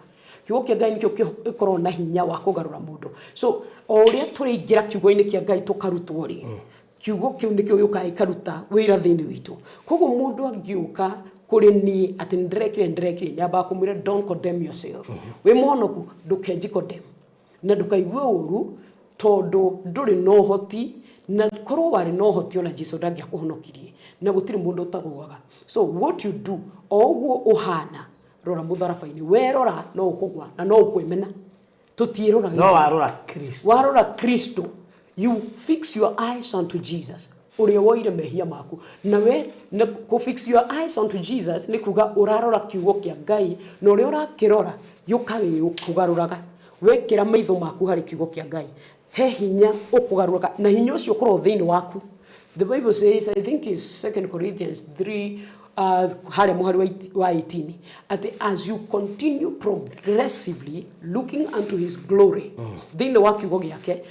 Kiugo kĩa Ngai nĩkĩo gĩkoragwo na hinya wa kũgarũra mũndũ. So o ũrĩa tũrĩingĩra kiugo-inĩ kĩa Ngai tũkarutwo rĩ, kiugo kĩu nĩkĩo gĩũkaga gĩkaruta wĩra thĩinĩ witũ. Koguo mũndũ angĩũka kũrĩ niĩ atĩ nĩndĩrekire, nĩndĩrekire, nyambaga kũmwĩra, "Don't condemn yourself. Wĩ mũhonoku, ndũkenji condemn na ndũkaigue ũru, tondũ ndũrĩ na ũhoti. Na korwo warĩ na ũhoti, ona Jesu ndangĩakũhonokirie, na gũtirĩ mũndũ ũtagũaga." So what you do, o ũguo ũhana, rora mũtharaba-inĩ. Werora no ũkũgwa na no ũkwĩmena. Tũtiĩroraga. No warora Kristo. Warora Kristo, you fix your eyes onto Jesus ũrĩa woire mehia maku. Na we na kũ fix your eyes onto Jesus nĩ kuga ũrarora kiugo kĩa Ngai, na ũrĩa ũrakĩrora gĩũka gĩkũgarũraga. Wekĩra maitho maku harĩ kiugo kĩa Ngai, he hinya ũkũgarũraga, na hinya ũcio ũkorwo thĩinĩ waku. The Bible says, I think is 2 Corinthians 3, harĩa mũhari wa 18, atĩ as you continue progressively looking unto his glory, thĩinĩ wa kiugo gĩake.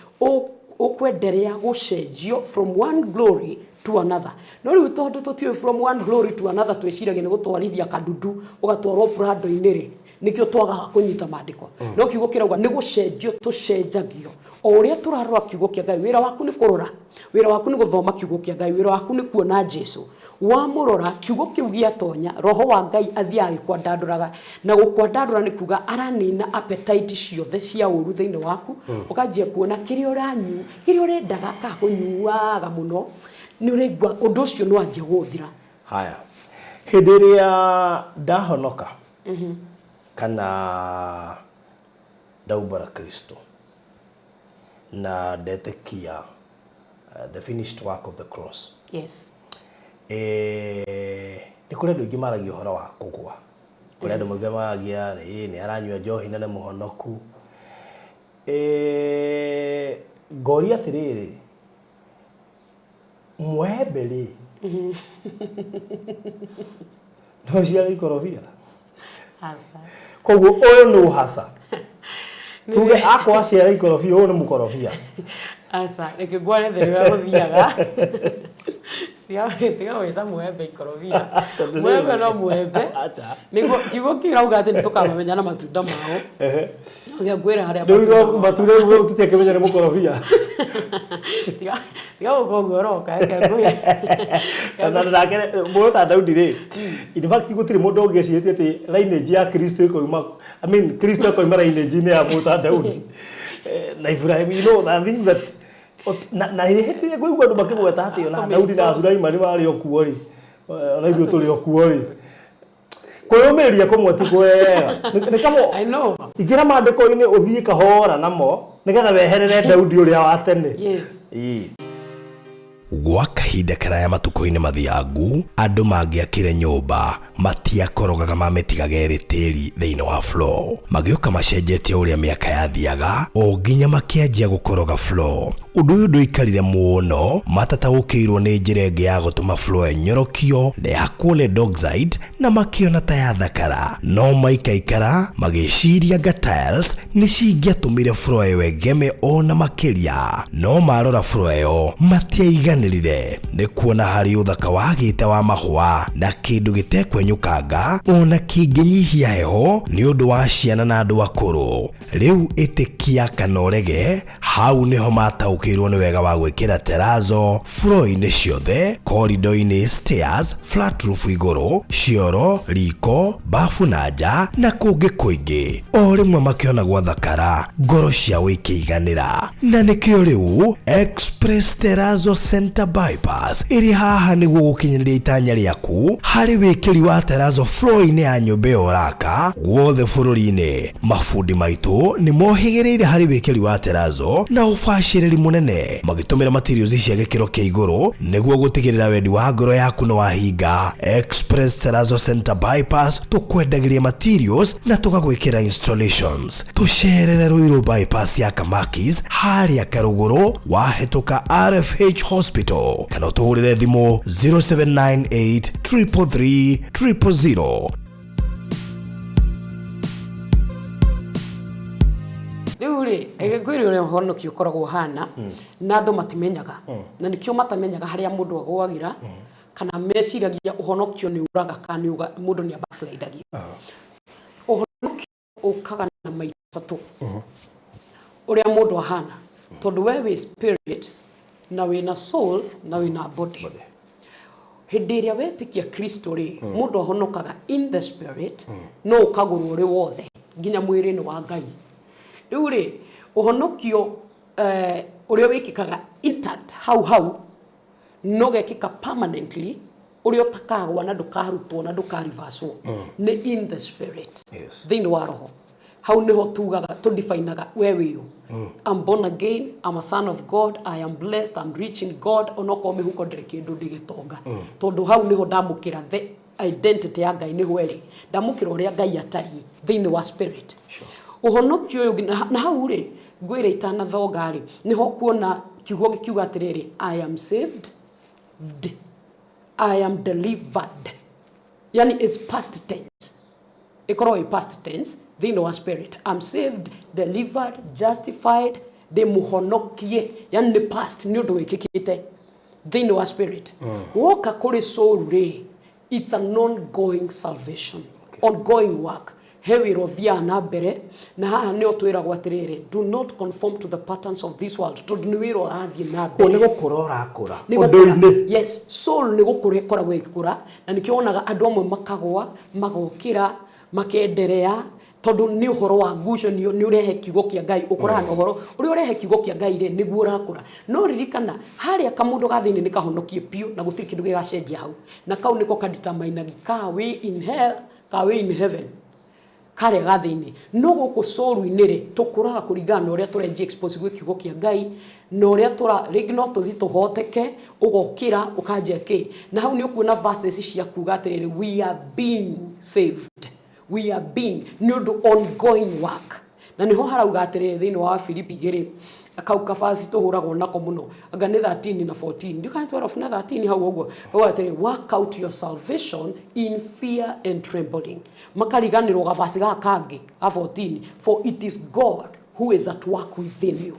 Ũkwenderea gũcenjio from one glory to another. No rĩu tondũ tũtiũĩ from one glory to another, twĩciragia nĩ gũtwarithia kadudu ũgatwarwo Prado-inĩ rĩ, nĩkĩo twagaga kũnyita maandĩko. No kiugo kĩrauga nĩ gũcenjio tũcenjagio o ũrĩa tũrarora kiugo kĩa Ngai. Wĩra waku nĩ kũrora, wĩra waku nĩ gũthoma kiugo kĩa Ngai, wĩra waku nĩ kuona Jesu. Wamũrora, kiugo kĩu gĩatonya, Roho wa Ngai athiaga agĩkwandandũraga. Na gũkwandandũra nĩ kuga aranina appetite ciothe cia ũru thĩinĩ waku, ũkanjia kuona kĩrĩa ũranyu, kĩrĩa ũrendaga ka kũnyuaga mũno, nĩ ũraigua ũndũ ũcio nĩ wanjia gũthira. Haya, hĩndĩ ĩrĩa ndahonoka kana ndaumbũra Kristo na ndetĩkia the finished work of the cross, nĩ kũrĩ andũ aingĩ maragia ũhoro wa kũgwa, kũrĩ andũ aingĩ maragia nĩ aranyua njohi na nĩ mũhonoku. Ngoria atĩrĩrĩ, mwembe rĩ, no ũciare ikorobia? Aca. Koguo ũyũ nĩ ũhaca, tuge akwa aciara ikorobia, ũyũ nĩ mũkorobia. Aca, reke ngwarethere ũrĩa gũthiaga. Tiga gwĩta mwembe ikorobia. Tondũ Mwembe rĩrĩ. no mwembe. Aca. Nĩguo kiugo kĩrauga atĩ nĩ tũkamamenya na matunda mao. No ngwĩra harĩa Rĩu matunda mao. Matunda rĩu tũtiakĩmenya nĩ mũkorobia. Tiga gũka ũguo ũroka, reke ngwĩre. Na nake mũndũ ta Daudi rĩ, in fact gũtirĩ mũndũ ũngĩecirĩtie atĩ lineage ya Kristo ĩkoima, I mean, Kristo ĩkoima lineage-inĩ ya mũndũ ta Daudi na Ibrahim. You know, there are things that na hĩndĩ ĩrĩa ngũigua andũ makĩgweta atĩ ona Daudi na Sulaimani marĩ o kuo rĩ, ona ithuĩ tũrĩ o kuo rĩ, kwĩyũmĩrĩria kũmwe ti kwega. Nĩ kamo I know. Ingĩra maandĩko-inĩ ũthiĩ kahora namo nĩgetha weherere Daudi ũrĩa wa tene. Ĩĩ. Gwa kahinda karaya matukũ-inĩ mathiangu, andũ mangĩakire nyũmba matiakorogaga mamĩtigaga ĩrĩ tĩri thĩinĩ wa floor. Magĩũka macenjetie ũrĩa mĩaka yathiaga o nginya makĩanjia gũkoroga floor. Ũndũ ũyũ ndũikarire mũno matataũkĩirwo nĩ njĩra ĩngĩ ya gũtũma floor ĩnyorokio na ĩhakwo lead oxide na makĩona ta yathakara. No maikaikara magĩciria anga tiles nĩ cingĩatũmire floor ĩyo ĩgeme ona makĩria. No marora floor ĩyo matiaiganĩrire nĩ kuona harĩ ũthaka wagĩte wa mahũa na kĩndũ gĩtekwenyũkanga ona kĩngĩnyihia heho nĩ ũndũ wa ciana na andũ akũrũ. Rĩu ĩtĩkia kana ũrege, hau nĩho mataũkĩirwo nĩ wega wa gwĩkĩra terrazzo floor-inĩ ciothe, corridor-inĩ, stairs, flat roof igũrũ, cioro, riko, bafu na nja na kũngĩ kũingĩ. O rĩmwe makĩona gwathakara, ngoro ciao ikĩiganĩra. Na nĩkĩo rĩu Express Terrazzo Center Bypass ĩrĩ haha nĩguo gũkinyanĩria itanya rĩaku harĩ wĩkĩri wa terrazzo floor-inĩ ya nyũmba ĩyo ũraka guothe bũrũri-inĩ. Mabundi maitũ nĩ mohĩgĩrĩire harĩ wĩkĩri wa terrazzo na ũbacĩrĩri mũnene magĩtũmĩra materials cia gĩkĩro kĩa igũrũ nĩguo gũtigĩrĩra wendi wa ngoro yaku nĩ wahinga. Express Terrazzo Center Bypass, tũkwendagĩria materials na tũgagwĩkĩra installations. Tũcerere Ruiru Bypass ya Kamakis harĩa Karũgũrũ wahĩtũka RFH Hospital kana ũtũhũrĩre thimũ 0798 333 000. Rĩu rĩ, reke ngwĩre ũrĩa ũhonokio ũkoragwo ũhana, na andũ matimenyaga, na nĩkĩo matamenyaga harĩa mũndũ agũagĩra, kana meciragia ũhonokio nĩ ũraga kana nĩ mũndũ nĩ abackslidagio. Ũhonokio ũkaga na maita matatũ ũrĩa mũndũ ahana, tondũ we wĩ spirit na wĩna soul na wĩna body. Hĩndĩ ĩrĩa wetĩkia Kristo rĩ, mũndũ ahonokaga in the spirit, no ũkagũrwo ũrĩ wothe nginya mwĩrĩ-inĩ wa Ngai. Rĩu rĩ, ũhonokio ũrĩa wĩkĩkaga intact hau hau no gekĩka permanently, ũrĩa ũtakagwa na ndũkarutwo na ndũkarivacwo, nĩ in the spirit. Thĩinĩ wa roho, hau nĩho tugaga tũdefinaga we wĩũ. I'm born again, I'm a son of God, I am blessed, I'm rich in God, onokorwo mĩhuko ndĩrĩ kĩndũ, ndĩgĩtonga, tondũ hau nĩho ndamũkĩra the identity ya Ngai, nĩho ĩrĩ ndamũkĩra ũrĩa Ngai atariĩ thĩinĩ wa spirit. Ũhonokio ũyũ ũngĩ, na hau rĩ, ngwĩre itanathonga rĩ, nĩho kuona kiugo gĩkiuga atĩrĩrĩ, "I am saved, I am delivered," yani it's past tense, ĩkorwo ĩ past tense thĩinĩ wa spirit. I'm saved, delivered, justified. Ndĩ mũhonokie, yani nĩ past, nĩ ũndũ wĩkĩkĩte thĩinĩ wa spirit. Woka kũrĩ soul rĩ, it's an ongoing salvation, ongoing work. He wĩra ũthiaga na mbere, na haha nĩho twĩragwo atĩrĩrĩ, "Do not conform to the patterns of this world," tondũ nĩ wĩra ũrathiĩ na Kũu mbere. Nĩ gũkũra ũrakũra Nĩ gũkũra. Ũndũ-inĩ. Yes, soul nĩ gũkũra ĩkoragwo ĩgĩkũra, na nĩkĩo wonaga andũ amwe makagwa, magokĩra, makenderea, tondũ nĩ ũhoro wa ngucanio, nĩ ũrehe kiugo kĩa Ngai, ũkũraga na ũhoro ũrĩa ũrehe kiugo kĩa Ngai rĩ, nĩguo ũrakũra. No ririkana, harĩa kamũndũ ga thĩinĩ nĩ kahonokie biũ, na gũtirĩ kĩndũ gĩgacenjia hau, na kau nĩko kadeterminaga ka wĩ in hell ka wĩ in heaven, karĩa ga thĩinĩ. No gũkũ soul-inĩ rĩ, tũkũraga kũringana na ũrĩa tũrenji expose gwĩ kiugo kĩa Ngai, na ũrĩa tũra rĩngĩ no tũthiĩ tũhoteke, ũgokĩra ũkanjia kĩ, na hau nĩ ũkuona verses cia kuga atĩrĩrĩ, "We are being saved." We are being nĩ ũndũ ongoing work, na nĩho harauga atĩrĩrĩ thĩinĩ wa Filipi 2, kau kabasi tũhũragwo nako mũno, anga nĩ 13 na 14, ndikana 12 na 13 hau ũguo, hau atĩrĩ, "Work out your salvation in fear and trembling." Makariganĩrwo gabasi gaka kangĩ ga 14, "For it is God who is at work within you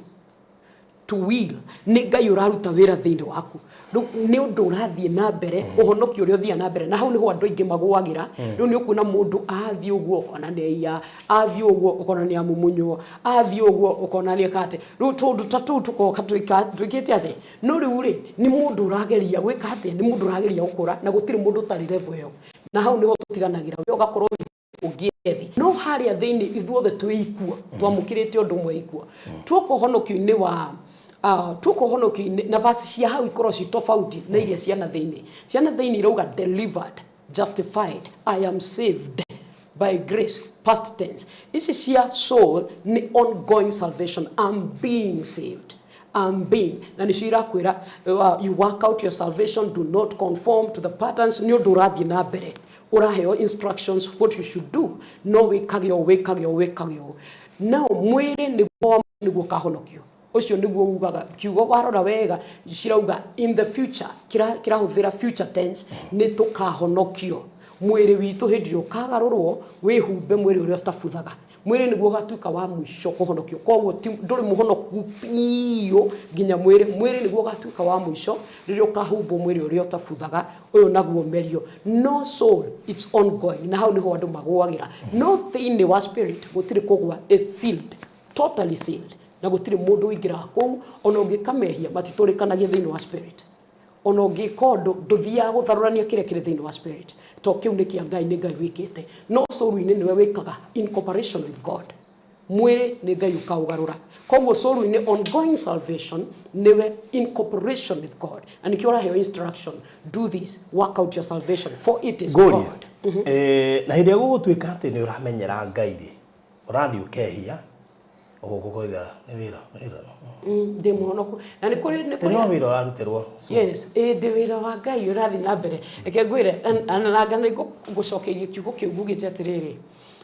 to will." Nĩ Ngai ũraruta wĩra thĩinĩ waku. Rĩu nĩ ũndũ ũrathiĩ na mbere, ũhonokio ũrĩa ũthiaga na mbere, na hau nĩho andũ aingĩ magũagĩra. Rĩu nĩ ũkuona mũndũ athiĩ ũguo ũkona nĩ aiya, athiĩ ũguo ũkona nĩ amumunywo, athiĩ ũguo ũkona nĩ eka atĩ. Rĩu tũndũ ta tũu tũgoka twĩkĩte atĩ, no rĩu rĩ, nĩ mũndũ ũrageria gwĩka atĩa? Nĩ mũndũ ũrageria gũkũra, na gũtirĩ mũndũ ũtarĩ level ĩyo, na hau nĩho tũtiganagĩra, we ũgakorwo ũngĩ thĩ, no harĩa thĩinĩ ithuothe twĩ ikuo, twamũkĩrĩte ũndũ ũmwe ikuo. Tuoka ũhonokio-inĩ wa tuoka ũhonokio-inĩ na verse cia hau ikorwo ci tofauti na iria ciana thĩinĩ. Ciana thĩinĩ irauga delivered, justified, I am saved by grace, past tense. Ici cia soul nĩ ongoing salvation, I'm being saved, I'm being, na nĩcio irakwĩra you work out your salvation, do not conform to the patterns. Nĩ ũndũ ũrathiĩ na mbere, ũraheo instructions what you should do, no wĩkage ũũ, wĩkage ũũ, wĩkage ũũ. Now mwĩrĩ nĩguo ũkahonokio, ũcio nĩguo ugaga kiugo. Warora wega, cirauga in the future, kĩrahũthĩra future tense, nĩ tũkahonokio. Mwĩrĩ witũ hĩndĩ ĩrĩa ũkagarũrwo wĩhumbe mwĩrĩ ũrĩa ũtabuthaga, mwĩrĩ nĩguo ũgatuĩka wa mũico kũhonokio. Koguo ndũrĩ mũhonoku biũ nginya mwĩrĩ nĩguo ũgatuĩka wa mũico rĩrĩa ũkahumbwo mwĩrĩ ũrĩa ũtabuthaga, ũyũ naguo merio. No soul, it's ongoing, na hau nĩho andũ magũagĩra. No thĩinĩ wa spirit gũtirĩ kũgwa, it's sealed, totally sealed, na gũtirĩ mũndũ ũingĩraga kũu. Ona ũngĩka mehia, matitũrĩkanagia thĩinĩ wa spirit. Ona ũngĩka ũndũ, ndũthiaga gũtharũrania kĩrĩa kĩrĩ thĩinĩ wa spirit, to kĩu nĩ kĩa Ngai, nĩ Ngai wĩkĩte. No soul-inĩ nĩwe wĩkaga in cooperation with God. Mwĩrĩ nĩ Ngai ũkaũgarũra. Koguo soul-inĩ ongoing salvation, nĩwe in cooperation with God, na nĩkĩo ũraheo instruction, "Do this, work out your salvation, for it is Ngũrie, God." Na hĩndĩ ĩrĩa gũgũtuĩka atĩ nĩ ũramenyera Ngai rĩ, ũrathiĩ ũkehia, ũgũkũ ũkoiga nĩ wĩra wĩra. Ndĩ mũhonoku, na nĩ kũrĩ nĩ Tĩ no kũrĩ wĩra ũrarutĩrwo. Yes, ĩ ndĩ wĩra wa Ngai ũrathiĩ na mbere. Reke ngwĩre, na nĩ ngũcokeirie kiugo kĩu ngugĩte atĩrĩrĩ,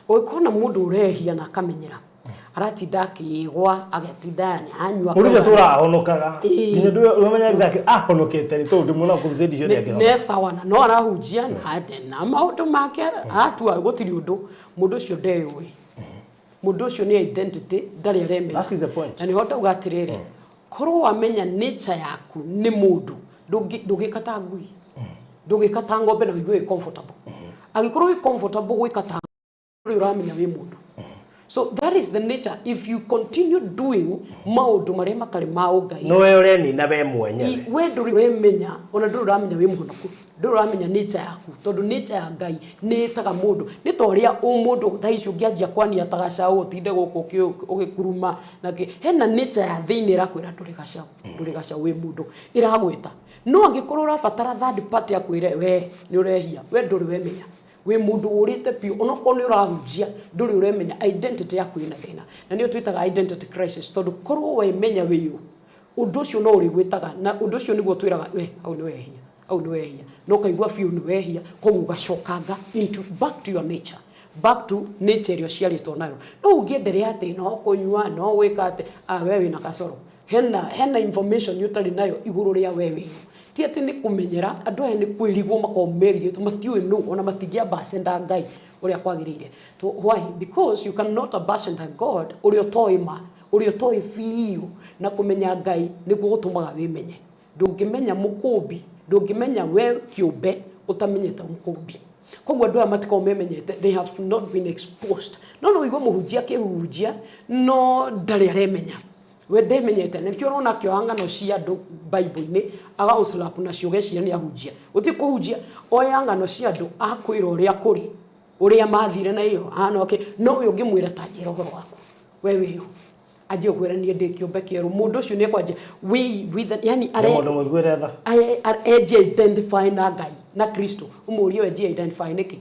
ũngĩkona mũndũ ũrehia na akamenyera, aratinda akĩgwa, agatinda nĩ anyua. Mũndũ ũcio tũrahonokaga. Ĩĩ. Nginya ndũmenya exactly ahonokete rĩ, tondũ ndĩmuona crusade ciothe akĩhonoka. Nĩ sawa, na no arahunjia na maũndũ make atua, gũtirĩ ũndũ. Mũndũ ũcio ndeyũĩ, mũndũ ũcio nĩ identity ndarĩ aremenya. That is the point. Na nĩho ndauga atĩrĩrĩ, korwo wamenya nature yaku nĩ mũndũ, ndũngĩka ta ngui, ndũngĩka ta ng'ombe na ũigue wĩ comfortable. Angĩkorwo wĩ comfortable gwĩka ta ũrĩa, ũramenya wĩ mũndũ. So that is the nature. If you continue doing maũndũ marĩa matarĩ ma ũngai, Nĩwe ũrenina we mwenyewe. We ndũrĩ ũremenya, ona ndũrĩ ũramenya wĩ mũhonoku, ndũrĩ ũramenya nature yaku, tondũ nature ya Ngai nĩ ĩtaga mũndũ. Nĩ ta ũrĩa ũmũndũ thaa ici ũngĩanjia kwania ta gacaũ, ũtinde gũkũ ũgĩkuruma na kĩ, hena nature ya thĩinĩ ĩrakwĩra ndũrĩ gacaũ, ndũrĩ gacaũ, wĩ mũndũ, ĩragwĩta. No angĩkorwo ũrabatara third party akwĩre we nĩ ũrehia, we ndũrĩ wemenya wĩ mũndũ ũrĩte biũ. Onokorwo nĩ ũrahunjia, ndũrĩ ũremenya identity yaku ĩna thĩna, na nĩyo twĩtaga identity crisis, tondũ korwo wemenya wĩ ũ, ũndũ ũcio no ũrĩgwĩtaga, na ũndũ ũcio nĩguo twĩraga we hau nĩ wehia, hau nĩ wehia, na ũkaigua biũ nĩ wehia. Koguo ũgacokanga into back to your nature, back to nature ĩrĩa ũciarĩtwo nayo. No ũngĩenderea atĩ no kũnyua, no gwĩka atĩ, ah, we wĩna kasoro, hena information ũtarĩ nayo igũrũ rĩa we wĩũ. Ti atĩ nĩ kũmenyera, andũ aya nĩ kwĩrigwo makoragwo merigĩtwo, matiũĩ nũ, ona matingĩ-ambassador Ngai ũrĩa kwagĩrĩire. Why? Because you cannot ambassador God ũrĩa ũtoĩ ma. Ũrĩa ũtoĩ biũ na kũmenya Ngai nĩkuo gũtũmaga wĩmenye. Ndũngĩmenya mũkũmbi, ndũngĩmenya we kĩũmbe ũtamenyete mũkũmbi. Koguo andũ aya matikoragwo memenyete, they have not been exposed. No no ũigue mũhunjia akĩhunjia no ndarĩ aremenya. We ndemenyete na nĩkĩo ũrona akĩoya ng'ano cia andũ Bible-inĩ agagũslap nacio ũgeciria nĩ ahunjia. Gũtirĩ kũhunjia, oya ng'ano cia andũ akwĩra ũrĩa kũrĩ, ũrĩa mathire na ĩyo ahana okay, no we ũngĩmwĩra ta njĩra ũhoro waku we wĩ ũ, anjie gũkwĩra niĩ ndĩ kĩũmbe kĩerũ. Mũndũ ũcio nĩ ekwanjia wĩiguitha, yani Nĩ mũndũ mũiguĩre tha. Enjie identify na Ngai na Kristo. Ũmũrie we enjie identify nĩkĩ,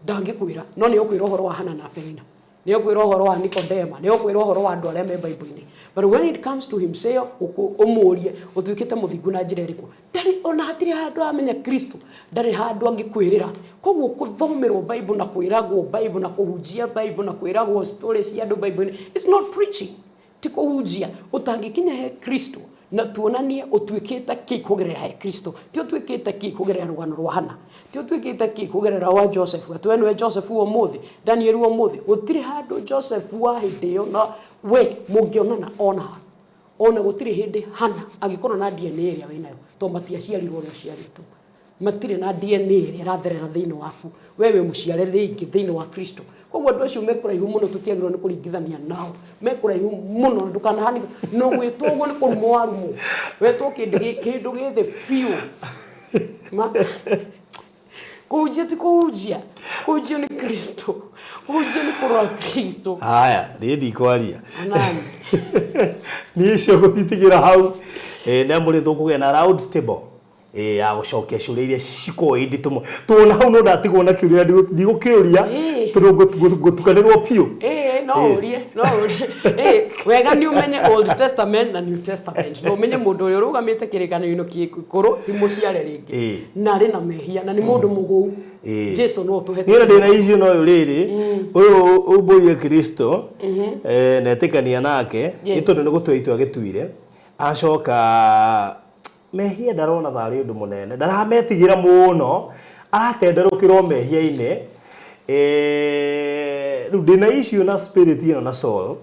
ndangĩkwĩra, no nĩ ũkwĩra ũhoro wa Hana na Penina, nĩ ũkwĩra ũhoro wa Nikodema, nĩ ũkwĩra ũhoro wa andũ arĩa me Bible-inĩ, but when it comes to himself, ũmũrie ũtuĩkĩte mũthingu na njĩra ĩrĩkũ, ndarĩ ona hatirĩ handũ amenya Kristo, ndarĩ handũ angĩkwĩrĩra. Koguo kũthomerwo Bible na kwĩragwo Bible na kũhunjia Bible na kwĩragwo story cia andũ Bible-inĩ, it's not preaching, ti kũhunjia. Ũtangĩkinya he Kristo na tuonanie ũtuĩkĩte kĩ kũgerera he Kristo, ti ũtuĩkĩte kĩ kũgerera rũgano rwa Hana, ti ũtuĩkĩte kĩ kũgerera wa Joseph, atĩ we nĩwe Joseph wa ũmũthĩ, Daniel wa ũmũthĩ. Gũtirĩ handũ Joseph wa hĩndĩ ĩyo na we mũngĩonana ona ha. Ona gũtirĩ hĩndĩ Hana angĩkorwo na DNA ĩrĩa wĩnayo, tondũ matiaciarirwo ũrĩa ũciarĩtwo, matirĩ na DNA ĩrĩa ĩratherera thĩinĩ waku, we wĩ mũciare rĩngĩ thĩinĩ wa Kristo. Koguo andũ acio me kũraihu mũno, tũtiagĩrĩirwo nĩ kũringithania nao, me kũraihu mũno. Ndũkanahanĩke no gwĩtwo ũguo nĩ kũrumwo warumwo, wetwo kĩndũ kĩndũ gĩ thĩ biũ. Ma kũhunjia ti kũhunjia, kũhunjia nĩ Kristo, kũhunjia nĩ kũrora Kristo. Haya, niĩ ndikwaria. Nani? Niĩ icio ngũcitigĩra hau. Nĩ amu rĩ tũkũgĩa na round table ya gũcokia ciũria iria cikoragwo i nditũ mũno. Tondũ hau no ndatigwo na kĩũria ndigũkĩũria tondũ ngũtukanĩrwo biũ. Ĩĩ, no ũrie, no ũrie. Ĩĩ, wega nĩ ũmenye Old Testament na New Testament. Na ũmenye mũndũ ũrĩa ũrũgamĩte kĩrĩkanĩro-inĩ gĩkũrũ ti mũciare rĩngĩ. Na arĩ na mehia na nĩ mũndũ mũgũu. Jesu no ũtũhe. Niĩ ndĩ na issue na ũyũ rĩrĩ, ũyũ umbũrie Kristo na etĩkania nake, nĩ tondũ nĩ gũtua itua agĩtuire, acoka mehia ndarona tarĩ ũndũ mũnene, ndarametigĩra mũno, aratenderũkĩra o mehia-inĩ. Rĩu ndĩna issue na spirit ĩno na soul,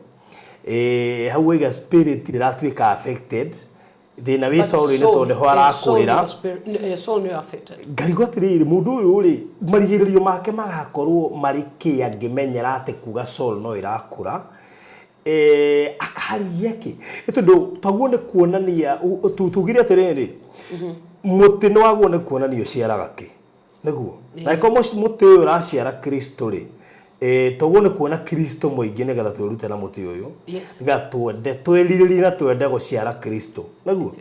hau waiga spirit ndĩratuĩka affected, thĩna wĩ soul-inĩ tondũ nĩho arakũrĩra. Soul nĩyo affected. Ngarigwo atĩrĩrĩ, mũndũ ũyũ rĩ, marigĩrĩrio make magakorwo marĩ kĩ angĩmenyera atĩ kuga soul no ĩrakũra, Akarigia kĩ? Nĩ tondũ taguo nĩ kuonania tugire atĩrĩrĩ, mũtĩ nĩ waguo nĩ kuonania ũciaraga kĩ, nĩguo? Na angĩkorwo mũtĩ ũyũ ũraciara Kristo rĩ, toguo nĩ kuona Kristo mũingĩ nĩgetha twĩrute na mũtĩ ũyũ, nĩgetha twende, twĩrirĩrie na twende gũciara Kristo, nĩguo?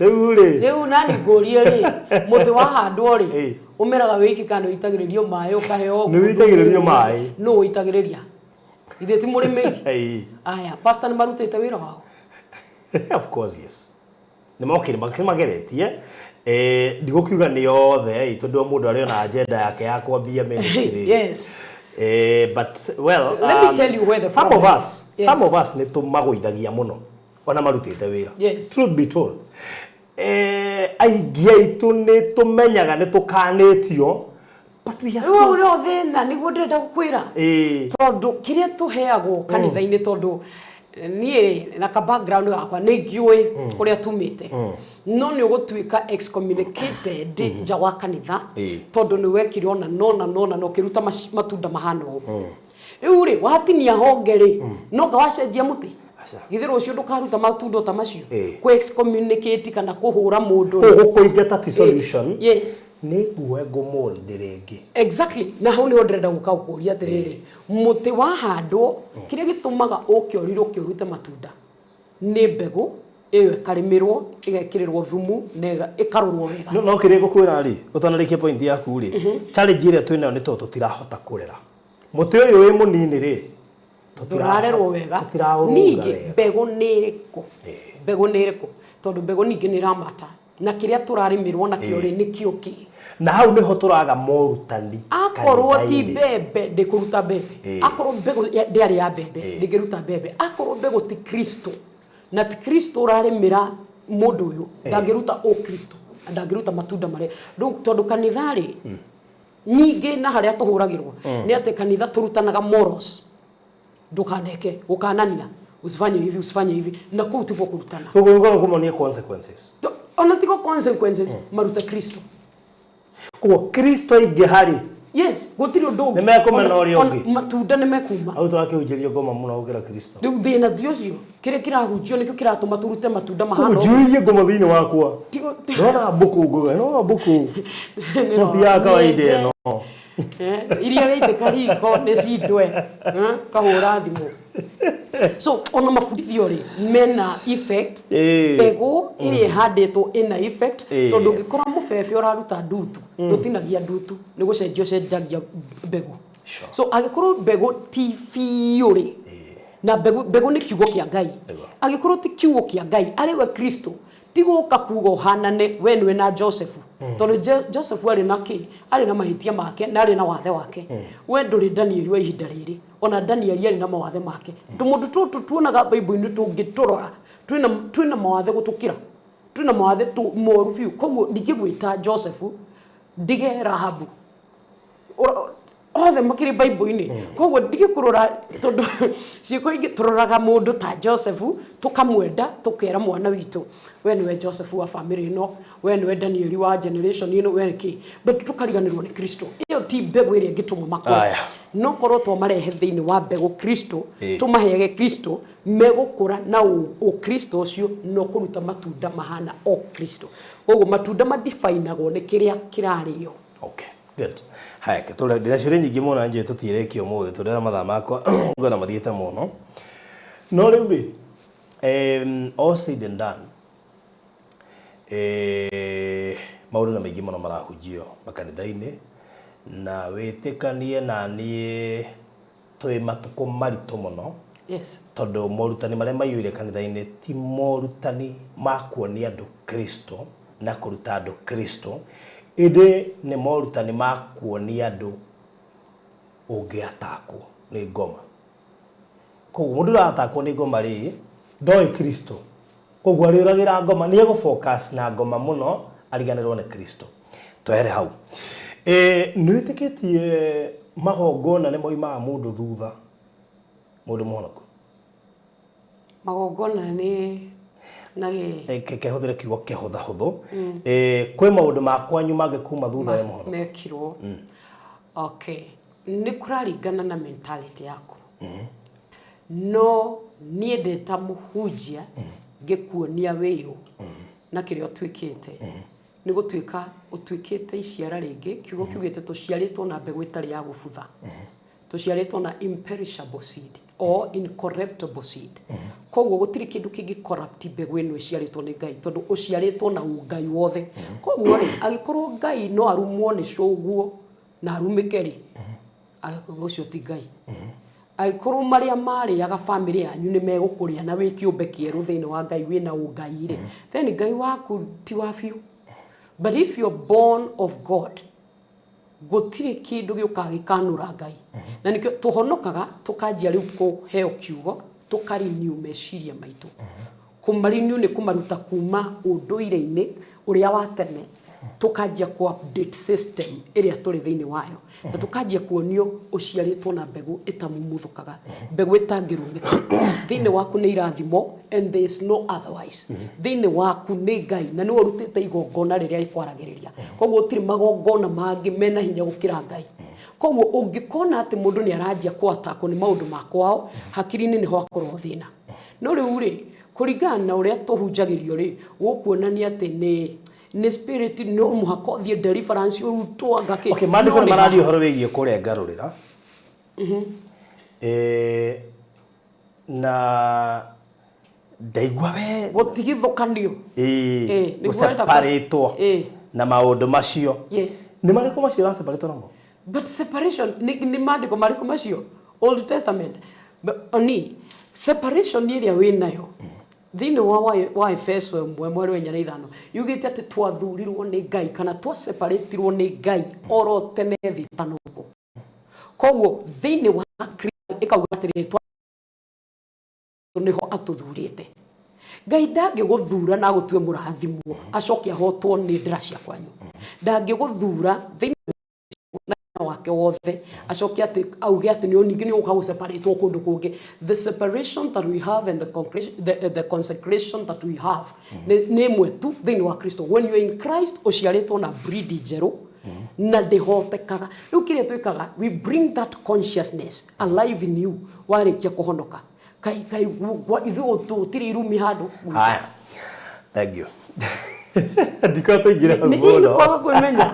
Rĩu rĩ, Rĩu nani ngũrie rĩ, mũtĩ wahandwo rĩ, ũmeraga wĩ iki kana nĩ ũitagĩrĩrio maĩ ũkaheo? Nĩ ũitagĩrĩrio maĩ. Nũ ũitagĩrĩria? Ithuĩ ti mũrĩmĩri? Ĩĩ. Aya, pastor nĩ marutĩte wĩra wao? Of course, yes. Nĩ mokire mageretie. Ndigũkiuga nĩ othe tondũ o mũndũ arĩ ona agenda yake ya kwambia ministry. But well, Let me tell you where the some of problem us, is. some of us nĩ tũmagũithagia mũno ona marutĩte wĩra. Truth be told, aingĩ aitũ nĩ tũmenyaga nĩ tũkanĩtio, but we are Rĩu still ũrĩa thĩna nĩguo ndĩrenda gũkwĩra, tondũ kĩrĩa tũheagwo kanitha-inĩ, tondũ niĩ na ka background gakwa nĩ ngĩũĩ kũrĩa tumĩte, no nĩ ũgũtuĩka excommunicated nja wa kanitha tondũ nĩ wekire ona nona nona na ũkĩruta matunda mahana ũũ. Rĩu rĩ, watinia honge rĩ, no nga wacenjia mũtĩ. Aca. Githĩ rũciũ ndũkaruta matunda ta macio? Ĩĩ. Kũ excommunicate kana kũhũra mũndũ rĩ. Gũkũingata ti solution. Nĩ nguoe ngũmold rĩngĩ. Exactly. Na hau nĩho ndĩrenda gũka gũkũria atĩrĩrĩ, mũtĩ wahandwo, kĩrĩa gĩtũmaga ũke ũrirũke ũrute matunda nĩ mbegũ ĩyo ĩkarĩmĩrwo, ĩgekĩrĩrwo thumu na ĩkarorwo wega. No kĩrĩa ngũkwĩra rĩ, ũtanarĩkia point yaku rĩ, challenge ĩrĩa twĩnayo nĩ tondũ tũtirahota kũrera. Mũtĩ ũyũ wĩ mũnini rĩ, Ndũrarerwo wega. Tũtiraũrũnga Ningĩ wega. mbegũ nĩ ĩrĩkũ? Mbegũ nĩ ĩrĩkũ? Tondũ mbegũ ningĩ nĩ ĩramata na kĩrĩa tũrarĩmĩrwo nakĩo rĩ, nĩkĩo kĩ? Na hau nĩho tũraga morutani Akorwo ti kanitha-inĩ. mbembe, ndĩkũruta mbembe. Akorwo mbegũ ndĩarĩ ya mbembe, ndĩngĩruta mbembe. Akorwo mbegũ ti Kristo, na ti Kristo ũrarĩmĩra mũndũ ũyũ, ndangĩruta ũkristo na ndangĩruta matunda marĩa. Rĩu tondũ kanitha rĩ, nyingĩ na harĩa tũhũragĩrwo nĩ atĩ kanitha tũrutanaga morals, ndũkaneke gũkanania. Usifanye hivi, usifanye hivi, na kũu tiguo kũrutana. So kũu kũmonia consequences. Ona tigo consequences, maruta Kristo. Koguo Kristo aingĩha rĩ, Yes, gũtirĩ ũndũ ũngĩ. Nĩ mekũmena ũrĩa ũngĩ. Matunda nĩ mekuma. Hau tũrakĩhunjĩrio ngoma mũno gũkĩra Kristo. Rĩu thĩna ti ũcio, kĩrĩa kĩrahunjio nĩkĩo kĩratũma tũrute matunda mahana koguo ũguo. njuirie ngoma thĩinĩ wakwa. Ndona mbũkũ ngũga no mbũkũ no ti ya kawaida ĩno. Iria wĩitĩka riko nĩ cindwe. Kahũra thimũ. So ona mabundithio rĩ mena effect. Mbegũ ĩrĩa ĩhandĩtwo ĩna effect, tondũ ũngĩkora mũbebe ũraruta ndutu, ndũtinagia ndutu, nĩ gũcenjia ũcenjagia mbegũ. So angĩkorwo mbegũ ti biũ rĩ, na mbegũ nĩ kiugo kĩa Ngai. Angĩkorwo ti kiugo kĩa Ngai arĩ we Kristo, ti gũka kuga ũhanane we nĩwe na Joseph. Tondũ Joseph arĩ na kĩ? Arĩ na mahĩtia make na arĩ na wathe wake. We ndũrĩ Danieli wa ihinda rĩrĩ, ona Danieli arĩ na mawathe make. Tũmũndũ tũtũ tuonaga Bible-inĩ tũngĩtũrora, twĩna mawathe gũtũkĩra, twĩna mawathe moru biũ. Koguo ndingĩgwĩta Joseph, ndige Rahabu, othe makĩrĩ Bible-inĩ. Koguo ndige kũrora, tondũ ciĩko ingĩ tũroraga mũndũ ta Joseph, tũkamwenda, tũkera mwana witũ we nĩwe Joseph wa family ĩno, we nĩwe Danieli wa generation ĩno, we kĩ, but tũkariganĩrwo nĩ Kristo. Ĩyo ti mbegũ ĩrĩa ĩngĩtũma makũre. No korwo twamarehe thĩinĩ wa mbegũ Kristo, tũmaheage Kristo, megũkũra na ũkristo ũcio no kũruta matunda mahana o Kristo. Koguo matunda madifainagwo nĩ kĩrĩa kĩrarĩo. Okay, good. Haya, tũrĩ ndĩna ciũria nyingĩ mũno na njũĩ tũtirĩkia ũmũthĩ, tũrĩ na mathaa makwa ngona mathiĩte mũno. No rĩu rĩ, all said and done, maũndũ nĩ maingĩ mũno marahunjio makanitha-inĩ, na wĩtĩkanie na niĩ twĩ matukũ maritũ mũno. Tondũ morutani marĩa maiyũire kanitha-inĩ ti morutani ma kuonia andũ Kristo na kũruta andũ Kristo, ĩndĩ nĩ morutani ma kuonia andũ ũngĩatakwo nĩ ngoma. Koguo mũndũ ũratakwo nĩ ngoma rĩ, ndoĩ Kristo. Koguo arĩũragĩra ngoma, nĩ egũ focus na ngoma mũno, ariganĩrwo nĩ Kristo. Twehere hau. Nĩ wĩtĩkĩtie magongona nĩ moimaga mũndũ thutha, mũndũ mũhonoku? Magongona nĩ na gĩ Kehũthĩre kiugo kĩhũthahũthũ. Kwĩ maũndũ ma kwanyu mangĩkuma thutha we mũhonoku? Mekirwo. Okay. Nĩ kũraringana na mentality yaku. No niĩ ndĩ ta mũhunjia ngĩkuonia wĩyũ na kĩrĩa ũtuĩkĩte, nĩ gũtuĩka ũtuĩkĩte iciara rĩngĩ. Kiugo kiugĩte tũciarĩtwo na mbegũ ĩtarĩ ya gũbutha, tũciarĩtwo na imperishable seed or incorruptible seed. Koguo gũtirĩ kĩndũ kĩngĩ corrupt mbegũ ĩno ĩciarĩtwo nĩ Ngai, tondũ ũciarĩtwo na ũngai wothe. Koguo rĩ, angĩkorwo Ngai no arumwo nĩ cũguo na arumĩke rĩ, angĩkorwo ũcio ti Ngai. Angĩkorwo marĩa marĩaga family yanyu nĩ megũkũrĩa na wĩ kĩũmbe kĩerũ thĩinĩ wa Ngai wĩna ũngai rĩ, then Ngai waku ti wa biũ. But if you're born of God, gũtirĩ kĩndũ gĩũkaga gĩkanũra Ngai. Na nĩkĩo tũhonokaga tũkanjia rĩu kũheo kiugo, tũkarenew meciria maitũ. Kũmarenew nĩ kũmaruta kuma ũndũire-inĩ ũrĩa wa tene, tũkanjia ku update system ĩrĩa tũrĩ thĩinĩ wayo, na tũkanjia kuonio ũciarĩtwo na mbegũ ĩtamumuthũkaga, mbegũ ĩtangĩrumĩka. Thĩinĩ waku nĩ irathimo, and there is no otherwise. Thĩinĩ waku nĩ Ngai, na nĩwe ũrutĩte igongona rĩrĩa rĩkwaragĩrĩria. Koguo gũtirĩ magongona mangĩ mena hinya gũkĩra Ngai. Koguo ũngĩkona atĩ mũndũ nĩ aranjia kũatakwo nĩ maũndũ ma kwao, hakiri-inĩ nĩho akorwo thĩna. No rĩu rĩ, kũringana na ũrĩa tũhunjagĩrio rĩ, gũkuonania atĩ nĩ spirit, no mũhaka ũthiĩ deliverance ũrutwo anga kĩ. Okay, maandĩko nĩ mararia ũhoro wĩgiĩ kũrengarũrĩra. Na ndaigua we gũtigithũkanio. Gũseparatwo na maũndũ macio. Nĩ marĩkũ macio ũraseparatwo namo? But separation nĩ maandĩko marĩkũ macio? Old Testament. But, oni separation ĩrĩa wĩ nayo thĩinĩ wa Efeso 1:4-5 yugĩte atĩ twathurirwo nĩ Ngai kana twaseparatirwo nĩ Ngai oro tene thĩ ĩtanokwo. Koguo thĩinĩ wa Kristo ĩkauga atĩrĩrĩ, nĩho atũthurĩte. Ngai ndangĩgũthura na agũtue mũrathimwo acoke ahotwo nĩ ndĩra cia kwanyu. Ndangĩgũthura thĩinĩ wake. Wake wothe, acoke atĩ auge atĩ nĩ ningĩ nĩ ũka gũseparatwo kũndũ kũngĩ. The separation that we have and the consecration that we have nĩ ĩmwe tu thĩinĩ wa Kristo. When you are in Christ, ũciarĩtwo na breed njerũ na ndĩhotekaga. Rĩu kĩrĩa twĩkaga, we bring that consciousness alive in you. Warĩkia kũhonoka, kai kai ithuĩ tũtirĩ irumi handũ. Haya, thank you. Ndikwa tũingĩre hau Nĩ mũno. Kwaga kwĩmenya